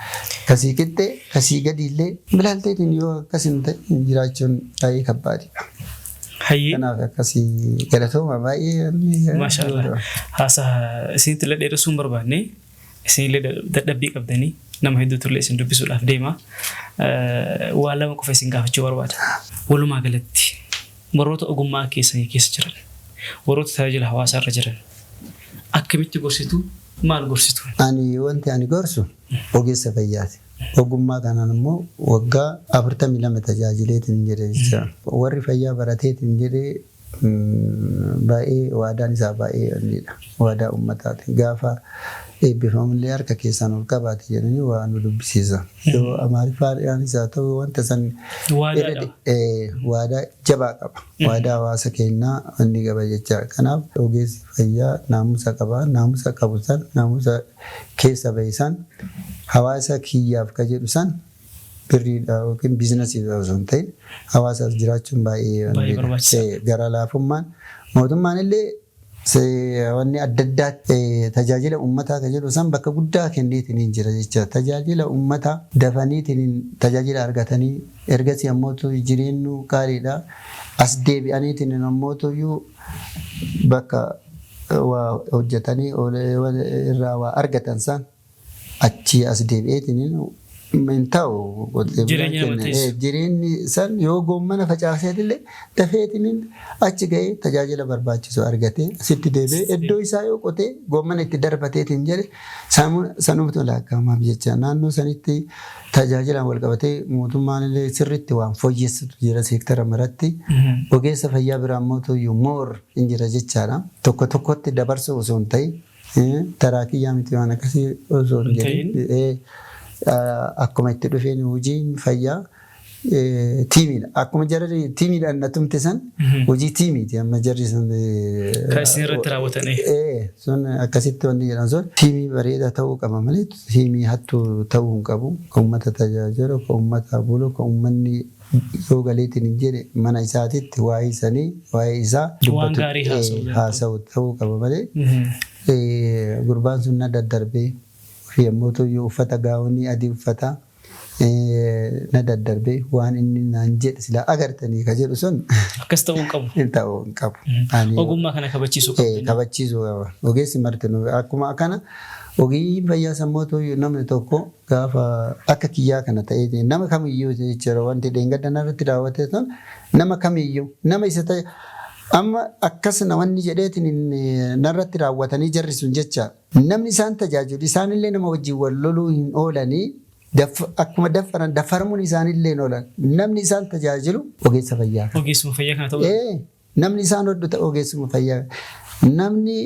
Kasii qixxee kasii gadi illee bilaalteetiin yoo akkas hin ta'in jiraachuun baay'ee kabbaadidha. Hayyee. Kanaaf akkasii galatooma baay'ee. Maashaallah. Haasaa isinitti illee dheeressuu hin barbaanne, isinillee dadhabbii qabdanii nama hedduutu illee isin dubbisuudhaaf deema. Waa lama qofa isin gaafachuu barbaada. Walumaa galatti warroota ogummaa keessanii keessa jiran, warroota tajaajila hawaasaa irra jiran akkamitti gorsitu, maal gorsitu? Ani wanti ani gorsu ogeessa fayyaati. Ogummaa kanaan immoo waggaa 42 tajaajileetiin jedhe jecha. Warri fayyaa barateetiin jedhee baay'ee waadaan isaa baay'ee onnidha. Waadaa uummataati. Gaafa eebbifamullee harka keessaan ol qabaate jedhanii waa nu dubbisiisa. Yoo Amaariffaanis haa ta'u wanta san waadaa jabaa qaba. Waadaa hawaasa keenyaa inni qaba jecha. Kanaaf ogeessi fayyaa naamusa qaba. Naamusa qabu san, naamusa keessa bahe san, hawaasa kiyyaaf ka jedhu san, birriidha yookiin biizinasiidha osoo hin ta'in hawaasaaf jiraachuun baay'ee Baay'ee barbaachisaadha. Gara laafummaan mootummaan illee wanni adda addaatti tajaajila uummataa kan jedhu san bakka guddaa kenneetiin hin jira jecha. Tajaajila uummataa dafaniitiin tajaajila argatanii, ergasii ammoo jireenyu gaariidha. As deebi'aniitiin ammoo bakka waa hojjetanii irraa waa argatan san achii as deebi'eetiin hin ta'u. Qotee bulaan Jireenya nama keenya, teessu. Jireenyi san yoo goommana facaaseetillee dafeetiin achi ga'ee tajaajila barbaachisu argatee asitti deebi'ee iddoo isaa yoo qotee goommana itti darbateetiin jedhe sanumtu lakkaa'amaaf jecha. Naannoo sanitti tajaajilaan wal qabatee mootummaan illee sirriitti waan fooyyessitu jira seektara maratti. Ogeessa fayyaa biraa immoo tuyyuu moor hin jira jechaadha. Tokko tokkotti dabarsuu osoo hin ta'in, taraa kiyyaa miti waan akkasii osoo hin Hin ta'in. jedhin, akkuma itti dhufeen hojiin fayyaa tiimiidha. Akkuma jarri tiimiidhaan na tumte san hojii tiimiiti amma jarri sun. Kan isin irratti raawwatan. Sun akkasitti wanni jedhan sun tiimii bareedaa ta'uu qaba malee tiimii hattuu ta'uu hin qabu. Kan uummata tajaajilu, kan uummata bulu, kan uummanni yoo galeetiin hin jedhe mana isaatitti waa'ee sanii, waa'ee isaa Waan gaarii haasa'uu danda'u. Haasa'u ta'uu qaba malee gurbaan sun na daddarbee ofii yommuu ta'u uffata gaawonii adii uffata na daddarbee waan inni naan jedhe silaa agartanii ka jedhu sun Akkas ta'uu hin qabu. Hin ta'uu hin qabu. Ogummaa kana kabachiisuu qabdu. Kabachiisuu qaba. Ogeessi martinuu akkuma kana ogeeyyiin fayyaa sammuutu namni tokko gaafa akka kiyyaa kana ta'ee nama kamiyyuu jechuudha, wanti dheengadda narratti raawwate sun nama kamiyyuu nama isa ta'e amma akkas wanni jedheetiin narratti raawwatanii jarri sun jecha, namni isaan tajaajilu isaanillee nama wajjin wal loluu hin oolanii, akkuma daffaran daffaramuun isaanillee hin oolan, namni isaan tajaajilu ogeessa fayyaa. Ogeessuma fayyaa kana ta'uu. Namni isaan hodhu ogeessuma fayyaa. Namni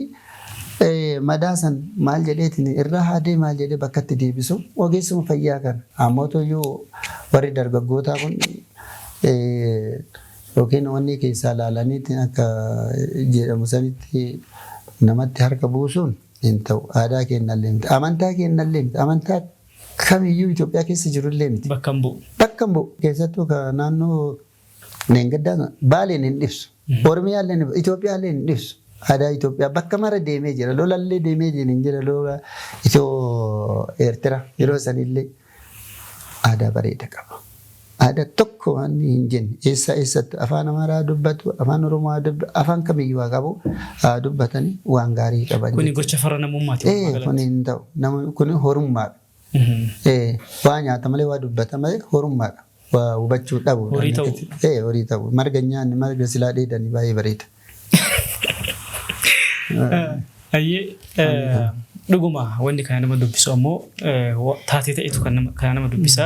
madaa san maal jedheetiin irraa haadee maal jedhee bakka itti deebisu ogeessuma fayyaa kana. Ammoo iyyuu warri dargaggootaa kun yookiin wanni keessaa ilaalaniitiin akka jedhamu sanitti namatti harka buusuun hin ta'u. Aadaa keenyallee miti. Amantaa keenyallee miti. Amantaa kamiyyuu Itoophiyaa keessa jirullee miti. Bakka hin bu'u. Bakka hin bu'u. Keessattuu kan naannoo Leengaddaa Baaleen hin dhibsu. Oromiyaallee hin dhibsu. Itoophiyaallee hin dhibsu. Aadaa Itoophiyaa bakka mara deemee jira. Lolallee deemee hin jira. Lola Itoo Eertira yeroo sanillee aadaa bareeda qaba. Aadaa tokko waan hin jenne eessa eessatti afaan Amaaraa dubbatu, afaan Oromoo dubbatu, afaan kamiyyuu haa qabu haa dubbatanii waan gaarii qaban. Kuni gocha farra namummaati. Kun hin ta'u. Kuni horummaadha. Waa nyaata malee, waa dubbata malee horummaadha. Waa hubachuu dhabu. Horii ta'u. Horii ta'u. Marga nyaanni marga silaa dheedanii baay'ee bareeda. Ayyee, dhuguma wanni kana nama dubbisu ammoo taatee ta'etu kana nama dubbisa.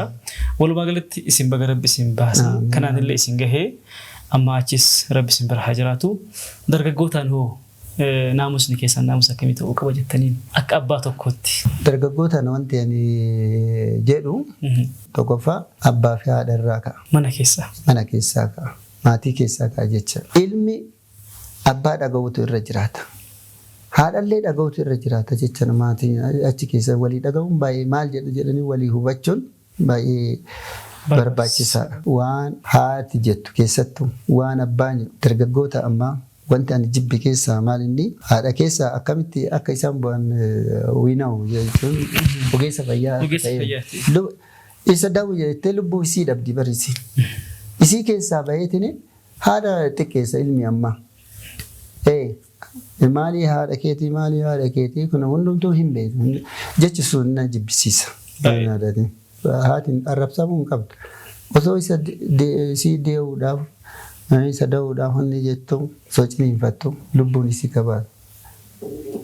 Walumaa galatti isin baga Rabbi isin baase, kanaan illee isin gahee, amma achis Rabbi isin bira haa jiraatu. Dargaggootaan hoo naamusni keessan naamusa akkamii ta'uu qaba jettaniin akka abbaa tokkootti? Dargaggootaan wanti ani jedhu tokkoffaa abbaa fi haadha irraa ka'a. Mana keessaa. Mana keessaa ka'a. Maatii keessaa ka'a jecha. Ilmi abbaa dhaga'uutu irra jiraata. Haadhallee dhaga'uutu irra jiraata jecha. Maatiin achi keessa walii dhaga'uun baay'ee, maal jedhu jedhanii walii hubachuun baay'ee barbaachisaadha. Waan haati jettu keessattuu waan abbaan jedhu, dargaggoota ammaa wanti ani jibbi keessaa maal inni haadha keessaa akkamitti akka isaan bu'an wiinamu jechuun ogeessa fayyaa akka Ogeessa ta'e fayyaati. Isa dawu jettee lubbuu isii dhabdi barisi. Isii keessaa baheetiin Haadha xiqqeessa ilmi ammaa. Maalii haadha keetii, maalii haadha keetii, kun hundumtuu hin beeku. Jechi sun na jibbisiisa. Haati arrabsamuu hin qabdu. Osoo isa isii dee'uudhaaf, isa da'uudhaaf wanni jettu, osoo ciniinfattu lubbuun isii tabaatu.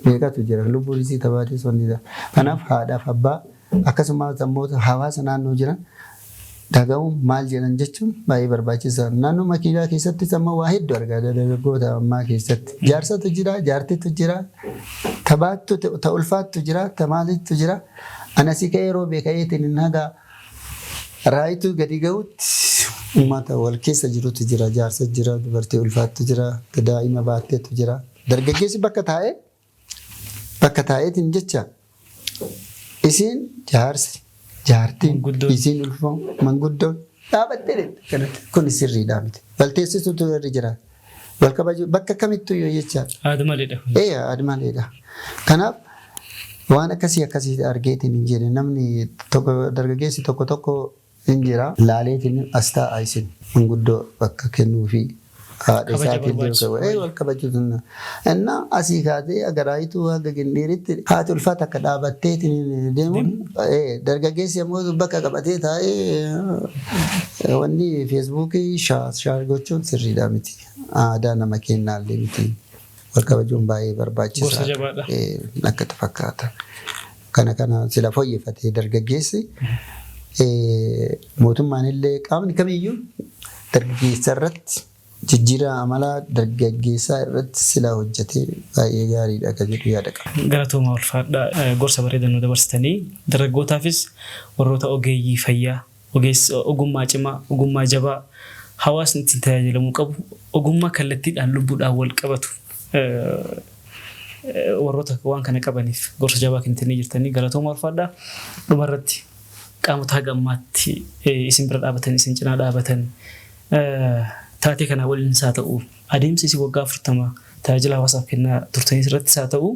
Meeqatu jira lubbuun isii tabaates wanni ta'a. Kanaaf haadhaaf abbaa, akkasumas ammoo hawaasa naannoo jiran dhaga'uun, maal jedhan jechuun baay'ee barbaachisaadha. Naannoo makiinaa keessattis amma waa hedduu argaa dargaggoota ammaa keessatti. Jaarsatu jira, jaartitu jira, tabaattu, ta ulfaattu jira, ta maalittu jira. Anasii ka'ee yeroo beeka'eetiin hin haga raayituu gadi ga'utti uummata wal keessa jirutu jira. Jaarsa jira, dubartii ulfaattu jira, daa'ima baatteetu jira. Dargaggeessi bakka taa'eetiin jecha isiin jaarsi, jaartiin, Manguddoon. Isiin ulfoon, manguddoon dhaabattee kanatti kun sirriidhaa miti. Walteessisuutu irra jira. Wal kabajuu bakka kamittuu yoo jecha. Aada maleedha kun. Ee, aada maleedha. Kanaaf waan akkasii akkasii argeetiin hin jedhe, namni tokko, dargaggeessi tokko tokko hin jira. Laaleetiin as taa'a, isin manguddoo bakka kennuufi haadha Kabaja isaatiin barbaachisu. Ee, wal kabaju sunna. Innaa asii kaatee agaraayituu haga gindhiiritti haati ulfaata akka dhaabatteetiin deemuun, dargaggeessi ammoo bakka qabatee taa'ee wanni feesbuukii shaar gochuun sirriidha miti. Aadaa nama kennaallee miti. Wal kabajuun baay'ee barbaachisaadha. Gorsa jabaadha. Akkatti fakkaata. Kana sila fooyyeffatee dargaggeessi, mootummaan illee, qaamni kamiyyuu dargaggeessa irratti jijjiirama amalaa dargaggeessaa irratti sila hojjetee baay'ee gaariidha akka jedhu yaada qaba. Galatooma, ulfaadhaa, gorsa bareedaa nu dabarsitanii, dargaggootaafis warroota ogeeyyii fayyaa, ogeessa ogummaa cimaa, ogummaa jabaa hawaasni ittiin tajaajilamuu qabu, ogummaa kallattiidhaan lubbuudhaan wal qabatu, warroota waan kana qabaniif gorsa jabaa kennitanii jirtanii, galatooma, ulfaadhaa. Dhumarratti qaamota haga ammaatti isin bira dhaabatan, isin cinaa dhaabatan, taatee kana waliinis haa ta'u, adeemsa isin waggaa 40 tajaajila hawaasaaf kennaa turtanis irrattis haa ta'u,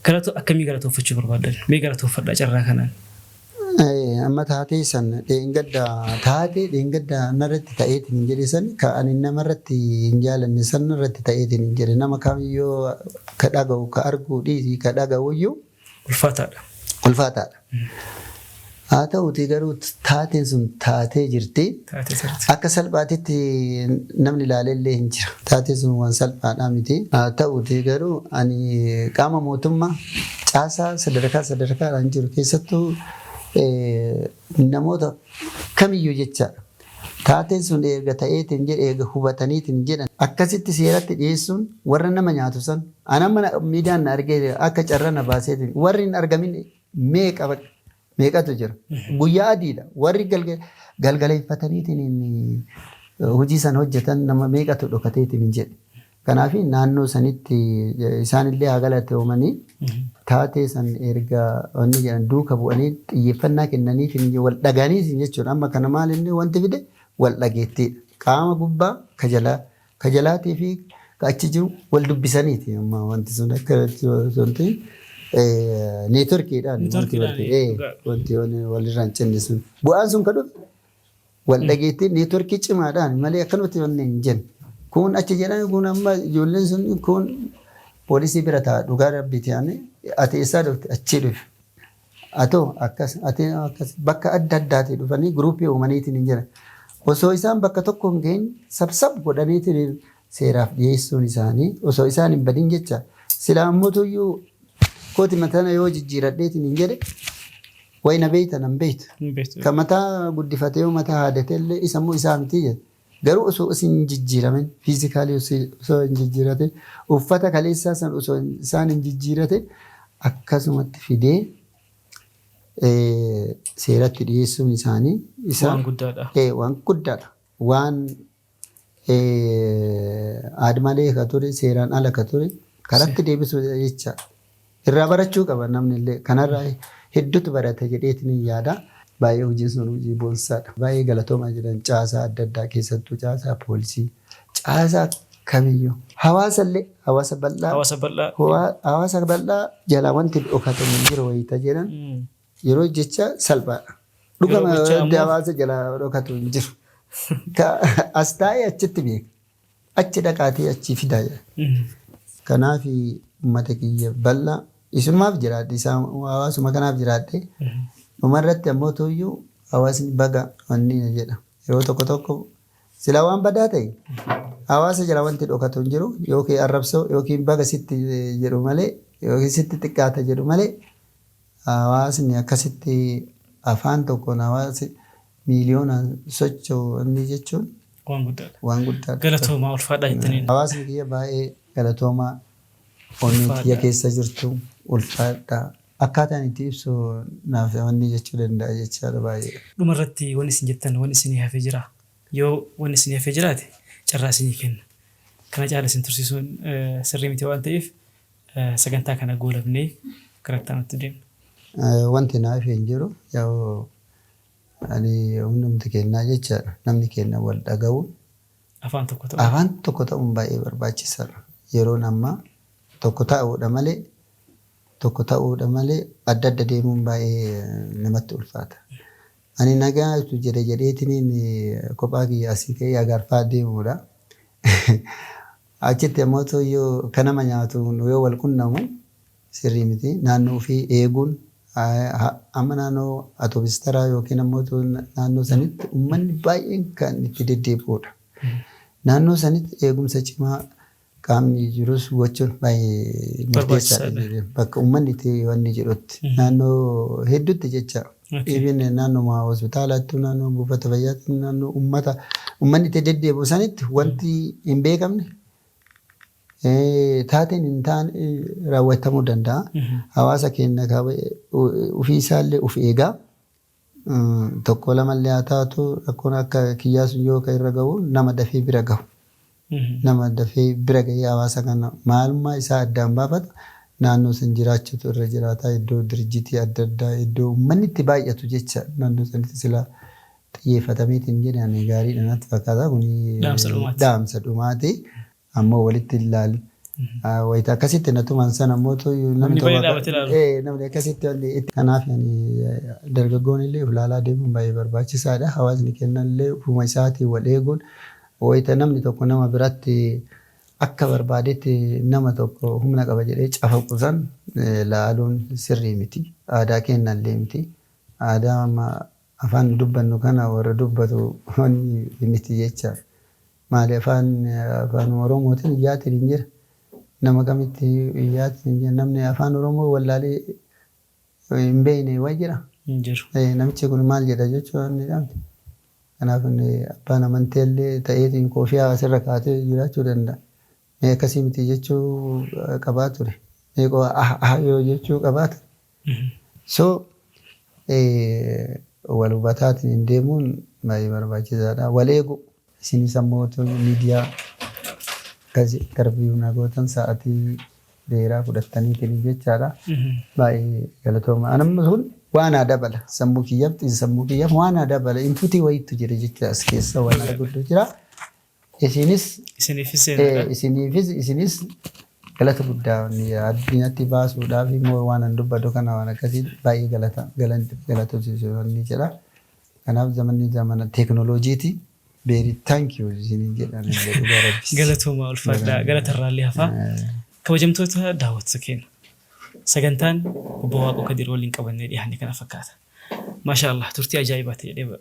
galata akkamii galatoonfachuu barbaadan? Mee galatoonfadhaa carraa kanaan. Amma taatee san dheengadda, taatee dheengadda narratti ta'eetiin hin jedhe san, ka ani namarratti hin jaalanne san narratti ta'eetiin hin jedhe, nama kamiyyuu ka dhaga'u, ka arguu dhiisii, ka dhaga'uyyuu Ulfaataadha. Ulfaataadha. Haa ta'uutii garuu taateen sun taatee jirti. Taatee jirti. Akka salphaatitti namni ilaalellee hin jira. Taateen sun waan salphaadhaa miti. Haa ta'uutii garuu ani qaama mootummaa caasaa sadarkaa sadarkaadhaan jiru keessattuu namoota kamiyyuu jechaadha. Taateen sun erga ta'eetiin jedhe, erga hubataniitiin jedhan, akkasitti seeratti dhiyeessuun warra nama nyaatu san, ani amma miidiyaan na argee akka carra na baaseetiin, warri hin argamin meeqa meeqatu jira. Guyyaa adiidha. Warri galgaleeffataniitiin hojii san hojjetan nama meeqatu dhokateetiin hin jedhe. Kanaaf naannoo sanitti isaanillee haa galatoomanii, taatee san erga wanni jedhan duuka bu'anii xiyyeeffannaa kennaniif wal dhaganiif jechuudha. Amma kana maal inni wanti fide wal dhageettiidha. Qaama gubbaa ka jalaa, ka jalaatii fi ka achi jiru wal dubbisaniiti. Amma wanti sun akka wanti neetworkiidhaan wanti walirraa hin cinne sun. Bu'aan sun ka dhufe wal dhageettii neetworkii cimaadhaan malee akkanumatti wanni hin jenne. Kun achi jedhan, kun amma ijoolleen sun, kun poolisii bira taa'a, dhugaa rabbiiti, ani ati eessaa dhufte? Achii dhufe. Atoo akkas, ati akkas, bakka adda addaatii dhufanii guruupii uumaniitiin hin jiran. Osoo isaan bakka tokko hin gahin sabsab godhaniitiin seeraaf dhiyeessuun isaanii osoo isaan hin badin jecha, silaa ammoo kooti matana yoo jijjiiradheetiin hin jedhe, wayi na beeyta, nan beeytu. Ka mataa guddifatee yoo mataa haadate illee isa immoo isaa miti jedhe. Garuu osoo isin hin jijjiiramin, physically osoo hin jijjiiratin, uffata kaleessaa san osoo isaan hin jijjiiratin akkasumatti fidee seeratti dhiyeessuun isaanii isa Waan guddaadha. Waan guddaadha. Waan aadmalee ka ture, seeraan ala ka ture karatti deebisuu jecha. Irraa barachuu qaba namni illee, kanarraa hedduutu barata jedheetiin hin yaada. Baay'ee hojiin sun hojii boonsaadha. Baay'ee galatoomaa jedhan caasaa adda addaa, keessattuu caasaa poolisii, caasaa kamiyyuu, hawaasa illee, hawaasa bal'aa Hawaasa bal'aa. Hawaasa bal'aa jalaa wanti dhokatamu hin jiru wayita jedhan yeroo jecha salphaadha. Dhugama Yeroo gochaa wanti ammoo hawaasa jalaa dhokatu hin jiru. Ka as taa'ee achitti beeka. Achi dhaqaatii achii fidaa jedha. Kanaaf uummata kiyya bal'aa isumaaf jiraadhe, isaan hawaasuma kanaaf jiraadhe. Dhumarratti ammoo tuyyuu hawaasni baga wanni jedha. Yeroo tokko tokko silaa waan badaa ta'e hawaasa jala wanti dhokatu hin jiru, yookiin arrabsoo yookiin baga sitti jedhu malee yookiin sitti xiqqaata jedhu malee, hawaasni akkasitti afaan tokkoon hawaasi miiliyoonaan socho'u inni jechuun waan guddaadha. Waan guddaadha. Galatoomaa, ulfaadhaa jettaniin. Hawaasni kiyya baay'ee galatoomaa, onnee kiyya keessa jirtu, ulfaadhaa. Akkaataan itti ibsu naaf wanni jechuu danda'a jechaadha baay'ee. Dhumarratti wanni isin jettan, wanni isinii hafee jira? Yoo wanni isinii hafee jiraate carraa isinii kenna. Kana caala isin tursiisuun sirrii miti waan ta'eef, sagantaa kana goolabnee gara itti aanutti deemna. Wanti na hafe hin jiru. Yaa'u ani hundumti kennaa jechaadha. Namni kenna wal dhaga'uun afaan tokko ta'u. Afaan tokko ta'uun baay'ee barbaachisaadha. Yeroon ammaa tokko ta'uudha malee adda adda deemuun baay'ee namatti ulfaata. Ani nagaa jedhe jedheetiniin kophaa kiyya asii ka'ee Agarfaa deemuudha. Achitti ammoo yoo kan nama nyaatu yoo wal qunnamu sirrii miti. Naannoo ofii eeguun, amma naannoo atoobis taraa yookiin ammoo naannoo sanitti uummanni baay'een kan itti deddeebi'udha. Naannoo sanitti eegumsa cimaa qaamni jirus gochuun baay'ee murteessaadha. Bakka uummanni itti wanni jedhutti naannoo hedduutti jecha. Even naannoo hospitaalaatti, naannoo buufata fayyaatti, naannoo uummata uummanni itti deddeebi'u sanitti wanti hin beekamne, taateen hin taane raawwatamuu danda'a. Hawaasa keenya ofii isaallee of eegaa. Tokko lamallee haa taatu, rakkoon akka kiyyaa sun yoo irra gahu nama dafee bira gahu. Nama dafee bira gahee hawaasa kana maalummaa isaa addaan baafatu naannoo san jiraachuutu irra jiraata. Iddoo dirjitii adda addaa, iddoo uummanni itti baay'atu jecha, naannoo sanitti silaa xiyyeeffatameetiin jedhan gaariidha natti fakkaata. Kuni dhaamsa dhumaati. Dhaamsa dhumaati. Ammoo walitti ilaalu. Wayita akkasitti na tuman sana ammoo namni baay'ee dhaabatee ilaalu. Namni akkasitti wanni itti. Kanaaf dargaggoon illee of ilaalaa deemuun baay'ee barbaachisaadha. Hawaasni kennan illee ofuma isaatiin wal eeguun, wayita namni tokko nama biratti akka barbaadetti nama tokko humna qaba jedhee cafaqu san laaluun sirrii miti. Aadaa keenya illee miti. Aadaa amma afaan dubbannu kana warra dubbatu wanni miti jecha. Maali, afaan Oromootiin iyyaatiin hin jira. Nama kamitti iyyaatiin hin jira. Namni afaan Oromoo wallaalee hin beekne waa jira. Hin jiru. Namichi kun maal jedha jechuun ni dhabde. Kanaaf abbaan amantii illee ta'eetiin koofiyaa asirra kaatee jiraachuu danda'a. Mee akkasii miti jechuu qabaa ture. Mee ah ah yoo jechuu qabaa ture. So wal hubataatiin hin deemuun baay'ee barbaachisaadha. Wal eegu, isinis ammoo miidiyaa akkasii interview na gootan sa'aatii dheeraa fudhattaniitiin jechaadha. Baay'ee galatooma. Anamma sun waan haa dabala. Sammuu kiyyaaf, sammuu kiyyaaf waan haa dabala. Input ii wayiitu jira jecha, as keessa waan arguutu jira. Isinis Isiniifis seenaadha. Isiniifis, isinis galata guddaa addunyaatti baasuudhaaf immoo waan an dubbatu kana waan akkasii baay'ee galata galatoomsiisu ni jedha. Kanaaf zamanni zamana teekinooloojiiti. Very thank you isinii jedhan dhugaa Rabbis. Galatooma, ulfaadhaa, galatarraallee hafaa. Kabajamtoota daawwattoota keenya. Sagantaan obbo Waaqoo Kadir waliin qabannee dhiyaanne kana fakkaata. Maasha Allah, turtii ajaa'ibaati jedhee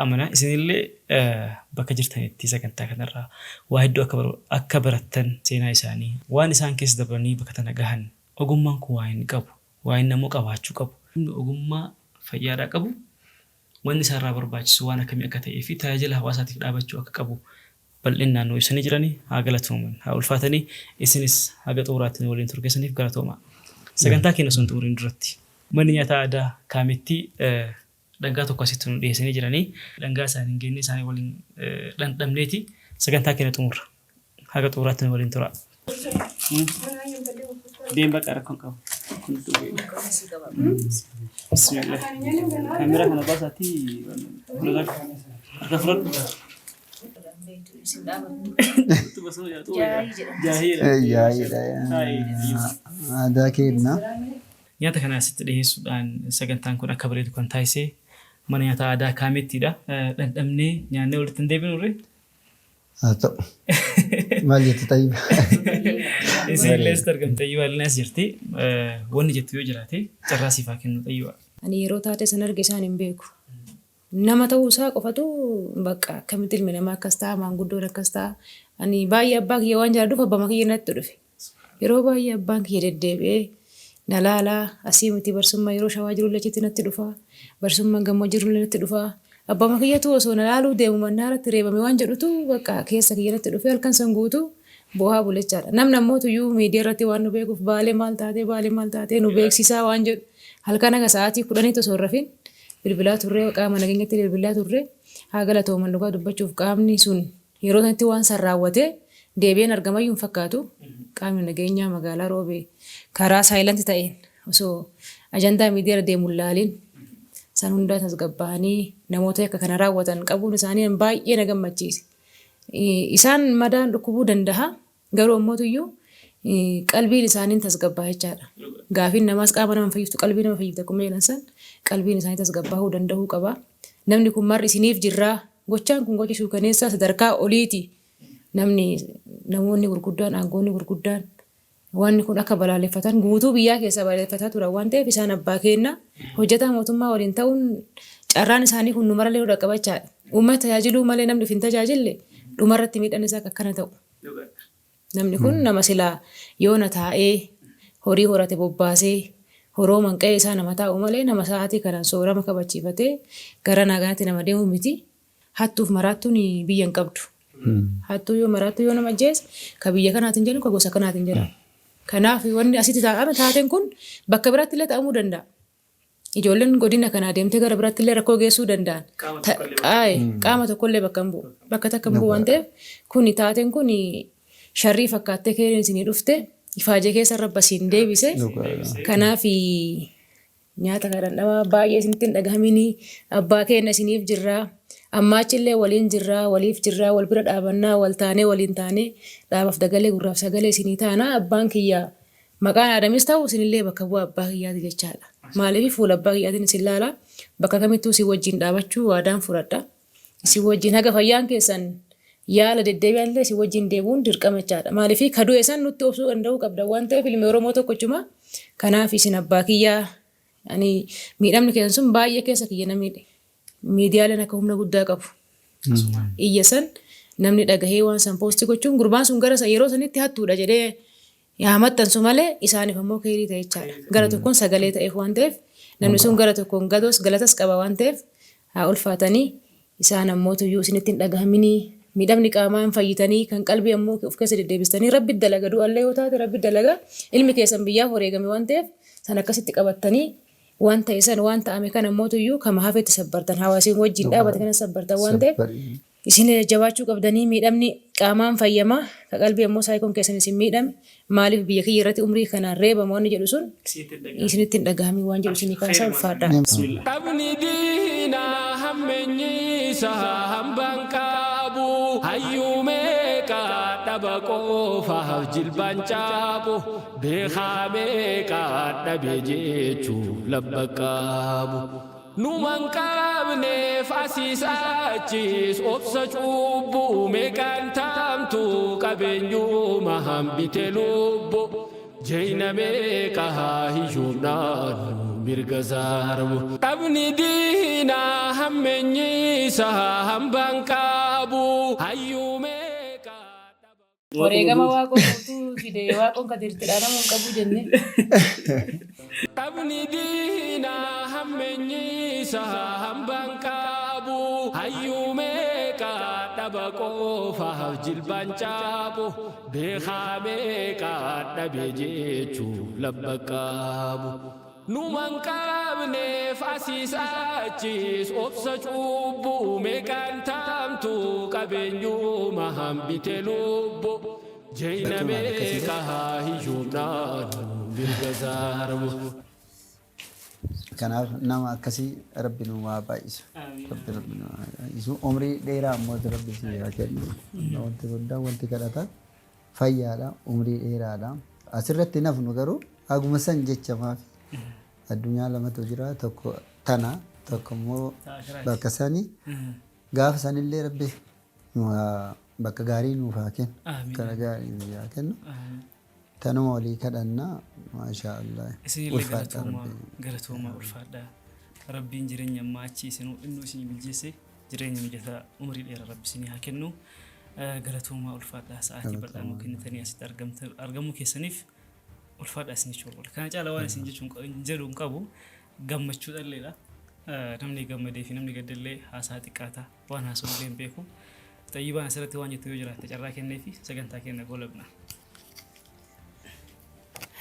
amana. Isinillee bakka jirtanitti sagantaa kanarraa waa hedduu akka barattan, seenaa isaanii, waan isaan keessa dabranii bakka tana gahan, ogummaan kun waa inni qabu, waa inni ammoo qabaachuu qabu. Ogummaa fayyaadhaa qabu, wanni isaarraa barbaachisu waan akkamii akka ta'ee fi tajaajila hawaasaatiif dhaabachuu akka qabu bal'inaan nu ibsanii jiranii. Haa galatooman, haa ulfaatanii. Isinis haga xumuraatti nu waliin turgeessaniif galatoomaa. Sagantaa keenya osoo hin xumuriin duratti manni nyaataa aadaa Kaametti dhangaa tokko asitti nu dhiyeessanii jiranii, dhangaa isaanii hin geenye isaanii waliin dhandhamneeti sagantaa keenya xumurra. Haga xumuraatti nu waliin tura. Deem, bakka rakkoon qabu. Bismillah. Kaameraa kana baasaatii harka fudhadhu. Yaa'iidha. Aadaa keenya. Nyaata kana asitti dhiyeessuudhaan sagantaan kun akka bareedu kan taasise Mana nyaataa aadaa Kaamettiidha. Dhandhamnee nyaannee walitti hin deebinurre. Haa ta'u. Maal jettu Xayyiba? Isin illee asitti argamte Xayyibaa illee as jirti. Wanni jettu yoo jiraate carraa siif haa kennu Xayyibaa. Ani yeroo taatee san arge isaan hin beeku. Nama ta'uu isaa qofatu bakka akkamitti ilmi namaa akkas ta'a, maanguddoon akkas ta'a. Ani baay'ee abbaa kiyya waan jaalladhuuf abbama kiyya natti dhufe. Yeroo baay'ee abbaan kiyya deddeebi'ee na laalaa, asii miti barsummaa yeroo shawaa jirullee achitti natti dhufa, barsummaa gammoo jirullee natti dhufa. Abbama kiyyatu osoo na laaluu deemu mannaaratti reebame waan jedhutu bakka keessa kiyya natti dhufe halkan san guutuu boohaa bule jechaadha. Namni ammoo tuyyuu miidiyaa irratti waan nu beekuuf Baalee maal taatee Baalee maal taatee nu beeksisaa waan jedhu halkan haga sa'aatii 10tti osoo hin rafin bilbilaa turre, qaama nageenyatti bilbilaa turre. Haa galatooman dhugaa dubbachuuf qaamni sun yeroo sanitti waan san raawwatee deebi'een argamayyuu hin fakkaatu. Qaamni nageenyaa magaalaa Roobee karaa silent ta'een osoo ajandaa miidiyaa irra deemu hin laalin san hundaa tasgabbaa'anii namoota yakka kana raawwatan qabuun isaanii baay'ee na gammachiise. Isaan madaan dhukkubuu danda'a. Garuu ammootuyyuu qalbiin isaanii hin tasgabbaa'a jechaadha. Gaafiin namaas qaama nama hin fayyiftu qalbii nama fayyifti akkuma jedhan san qalbiin isaanii tasgabbaa'uu danda'uu qaba. Namni kun marri isiniif jirraa gochaan kun gocha suukaneessaa sadarkaa oliiti. Namni namoonni gurguddaan aangoonni gurguddaan wanni kun akka balaaleffatan guutuu biyyaa keessaa balaaleffataa turan waan ta'eef isaan abbaa keenna hojjetaa mootummaa waliin ta'uun carraan isaanii kun nu marallee nu dhaqqaba jechaadha. Uummata tajaajiluu malee namni of hin tajaajille dhumarratti miidhaan isaa akka akkana ta'u. Namni kun nama silaa yoona taa'ee horii horate bobbaasee horoo manqa'ee isaa nama taa'u malee nama sa'aatii kanaan soorama kabachiifatee garanaa ganatti nama deemu miti. Hattuuf maraattuun biyya hin qabdu. Hattuu yoo maraattuu yoo nama ajjeese ka biyya kanaatiin jedhu ka gosa kanaatiin jedhamu. Kanaaf wanni asitti taa'ame taateen kun bakka biraatti illee ta'amuu danda'a. Ijoolleen godina kanaa deemtee gara biraatti illee rakkoo geessuu danda'an. Qaama Ta- tokkollee bakka Qaaye qaama tokkollee bakka hin bu'u. Bakka takka hin bu'u waan ta'eef kuni taateen kun sharrii fakkaattee keeriin isinii dhufte ifaajee keessa rabba siin deebise. Kanaaf nyaata kana dhandhamaa baay'ee isinitti hin dhagahaminii abbaa keenya isiniif jirraa. Ammaa achillee waliin jirraa waliif jirraa wal bira dhaabannaa wal taanee waliin taanee dhaabaaf dagalee gurraaf sagalee isinii taanaa abbaan kiyya Maqaan Aadamis ta'u isinillee bakka bu'aa abbaa kiyyaati jechaadha. Maaliif fuula abbaa kiyyaatiin isin laala, bakka kamittuu isin wajjin dhaabachuu waadaan fudhadha. Isin wajjin haga fayyaan keessan yaala deddeebi'an illee isin wajjin deebi'uun dirqama jechaadha. Maaliif ka du'e san nutti obsuu danda'uu qabda waan ta'eef ilmi Oromoo tokkochuma. Kanaaf isin abbaa kiyyaa ani miidhamni keessan sun baay'ee keessa kiyya na miidhe. Miidiyaaleen akka humna guddaa qabu. Iyya san namni dhagahee waan san poosti gochuun gurbaan sun gara yeroo sanitti hattuudha jedhee haa maxxansu malee isaaniif ammoo keerii ta'e jechaadha. Gara tokkoon sagalee ta'eef waan ta'eef namni sun gara tokkoon gatos galatas qaba waan ta'eef haa ulfaatanii isaan ammoo tuyyuu isinitti hin dhagahaminii miidhamni qaamaa hin fayyitanii kan qalbii ammoo of keessa deddeebistanii rabbi dalaga du'allee yoo taate rabbi dalaga ilmi keessan biyyaaf wareegame waan ta'eef san akkasitti qabattanii waan ta'e san waan ta'ame kana ammoo tuyyuu kama hafetti sabbartan hawaasiin wajjin dhaabate kana sabbartan waan ta'eef isin jajjabaachuu qabdanii miidhamni qaamaan fayyama ka qalbii ammoo saayikoon keessan isin miidhame maaliif biyya kiyya irratti umrii kanaan reebama wanni jedhu sun isinitti hin dhagahamin waan jedhu isinii kaasaa ulfaadhaa. Bismillah. Dhabni diinaa hammeenyi isaa hambaan qabu hayyuu meeqa dhaba qofaaf jilbaan caabu beekaa meeqa dhabe jechuuf labba qabu. Numan qabneef asiis achiis obsa cubbuu meeqaan taamtu qabeenyuma hambite lubbu jeyna meeqa hiyyoomnaan mirga saarmu. Dhabni diinaa hammeenyi isaa hambaan qabu hayyuu meeqa dhaba. Wareegama Waaqoo guutuu fide Waaqoon Kadiir itti dhaanamuu hin qabu jenne. Dhabni diinaa hammeenyi isaa hambaan qabu hayyuu meeqa dhaba qofaaf jilbaan caabu beekaa meeqa dhabe jechuuf labba qabu. Numan qabneef asiis achiis obsa cubbuu meeqaan taamtu qabeenyuma hambite lubbu jeyna meeqa hiyyoomnaan mirga saarmu. Kanaaf nama akkasii rabbi nu haa baay'isu. Rabbi rabbi nu haa baay'isu. Umrii dheeraa ammoo rabbi si haa kennu. Wanti guddaan wanti kadhatan fayyaadha, umrii dheeraadha. Asirratti hin hafnu garuu haguma san jecha maafi addunyaa lamatu jira tokko tana Tokko immoo bakka sanii gaafa sanillee Rabbi nu haa bakka gaarii nuuf haa kennu. Amiin. Kara gaarii nuuf haa kennu. Tanuma walii kadhannaa maashaa Allah. Isinillee Ulfaadhaa galatoomaa Rabbi. galatoomaa ulfaadhaa. Rabbiin jireenya ammaa achi isin innuu isin bilcheesse jireenya mijataa umurii dheeraa Rabbi isinii haa kennu. Galatoomaa ulfaadhaa sa'aatii bal'aa nuu kennitanii asitti argamuu keessaniif ulfaadhaa isin jechuu barbaada. Kana caala waan isin jechuun jedhu hin qabu gammachuu dhalleedha. Namni gammadee fi namni gaddallee haasaa xiqqaata waan haasa'u illee hin beeku. Xayyibaan asirratti waan jettu yoo jiraatte carraa kennee fi sagantaa keenya goolabna.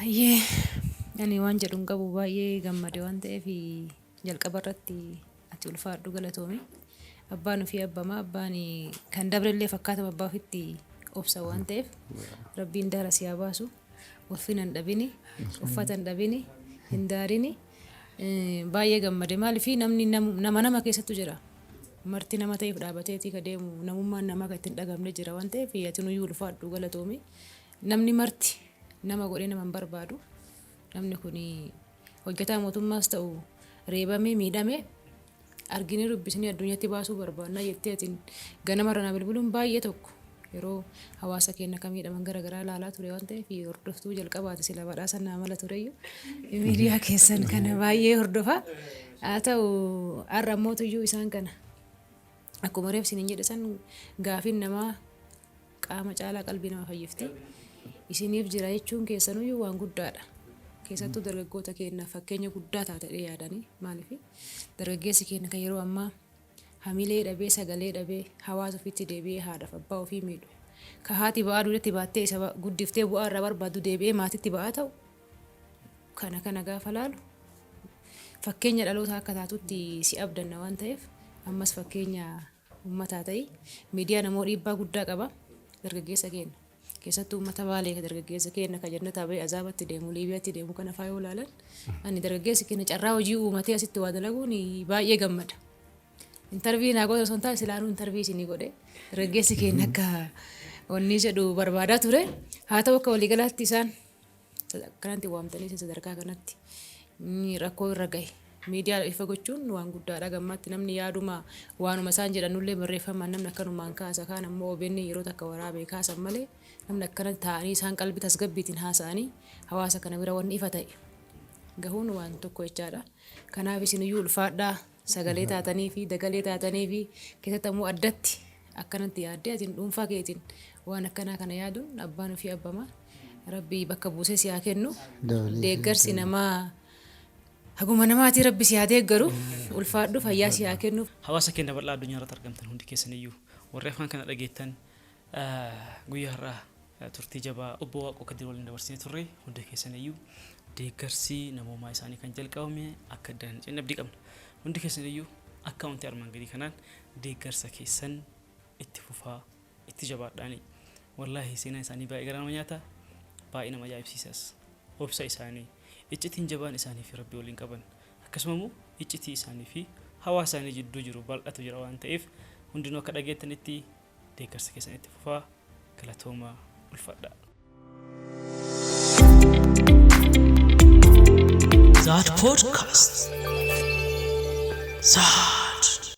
Hayyee ani waan jedhu hin qabu baay'ee gammade waan ta'eef jalqaba irratti ati ulfaadhu galatoomi. Abbaan ofii abbama abbaan kan dabrellee fakkaatuma abbaa ofitti obsa waan ta'eef Rabbiin daara si haa baasu. Ulfina hin dhabini, uffata hin dhabini, hin daarini. Baay'ee gammade maaliif namni nama nama keessattu jira. Marti nama ta'eef dhaabateetii ka deemu namummaan namaa kan ittiin dhagamne jira waan ta'eef ati nuyyuu ulfaadhu galatoomi. Namni marti nama godhee nama hin barbaadu. Namni kun hojjetaa mootummaas ta'u reebamee miidhamee arginee dubbisnee addunyatti baasuu barbaanna jettee atiin ganamarra na bilbiluun baay'ee tokko yeroo hawaasa keenya akka miidhaman gara garaa ilaalaa ture waan ta'eef hordoftuu jalqabaati sila badhaasa naa mala tureyyuu miidiyaa keessan kana baay'ee hordofa. Haa ta'u har'a ammootuyyuu isaan kana akkuma reef isiniin jedhe san gaafiin namaa qaama caalaa qalbii nama fayyifti. Isiniif jira jechuun keessanuyyuu waan guddaadha. Keessattuu dargaggoota keenyaaf fakkeenya guddaa taata jedhee yaadanii maaliif dargaggeessi keenya kan yeroo ammaa hamilee dhabee sagalee dhabee hawaasa ofiitti deebi'ee haadhaaf abbaa ofii miidhu. Ka haati ba'aa duudatti baattee isa guddiftee bu'aa irraa barbaaddu deebi'ee maatitti ba'aa ta'u kana kana gaafa laalu fakkeenya dhaloota akka taatutti si abdanna waan ta'eef ammas fakkeenya uummataa ta'i. Miidiyaan ammoo dhiibbaa guddaa qaba dargaggeessa keenya. Keessattuu uummata Baalee ka dargaggeessa keenya ka jannataa ba'ee azaabatti deemu Liibiyaatti deemu kana faa yoo ilaalan ani dargaggeessi keenya carraa hojii uumatee asitti waa dalaguun baay'ee gammada. Intarvii naa godhe osoo hin taane silaanuu intarvii isinii godhe dargaggeessi keenya akka wanni jedhu barbaadaa ture. Haa ta'u akka waliigalaatti isaan akkanatti waamtanii isin sadarkaa kanatti rakkoo irra gahe miidiyaa ifa gochuun waan guddaadha. Gammaatti namni yaaduma waanuma isaan jedhanullee barreeffamaan namni akkanumaan kaasa kaan ammoo OBN yeroo takka waraabee kaasan malee namni akkana taa'anii isaan qalbii tasgabbiitiin haasa'anii hawaasa kana bira wanni ifa ta'e gahuun waan tokko jechaadha. Kanaaf isiniyyuu ulfaadhaa sagalee taatanii fi dagalee taatanii fi keessatti ammoo addatti akkanatti yaaddee atiin dhuunfaa keetiin waan akkanaa kana yaaduun abbaan ofii abbama. Rabbi bakka buusee si haa kennu. Dabalee Deeggarsi namaa haguma namaatii Rabbi si haa deeggaru. Ulfaadhu fayyaa si haa kennu. Hawaasa keenya bal'aa addunyaa irratti argamtan hundi keessaniyyuu warri afaan kana dhageettan guyyaa har'aa turtii jabaa obbo Waaqoo Kadir waliin dabarsinee turre hundi keessaniyyuu deeggarsi namoomaa isaanii kan jalqabame akka addaan hin cinne abdii qabna. Hundi keessaniyyuu akkaawuntii armaan gadii kanaan deeggarsa keessan itti fufaa itti jabaadhaani. Wallaahi seenaan isaanii baay'ee garaa nama nyaata baay'ee nama ajaa'ibsiisas. Obsa isaanii, iccitiin jabaan isaanii fi Rabbi waliin qaban akkasuma immoo iccitii isaanii fi hawaasa isaanii jidduu jiru bal'atu jira waan ta'eef hundinuu akka dhageettanitti deeggarsa keessan itti fufaa galatoomaa ulfadhaa. Zaad Podcast. Zaad.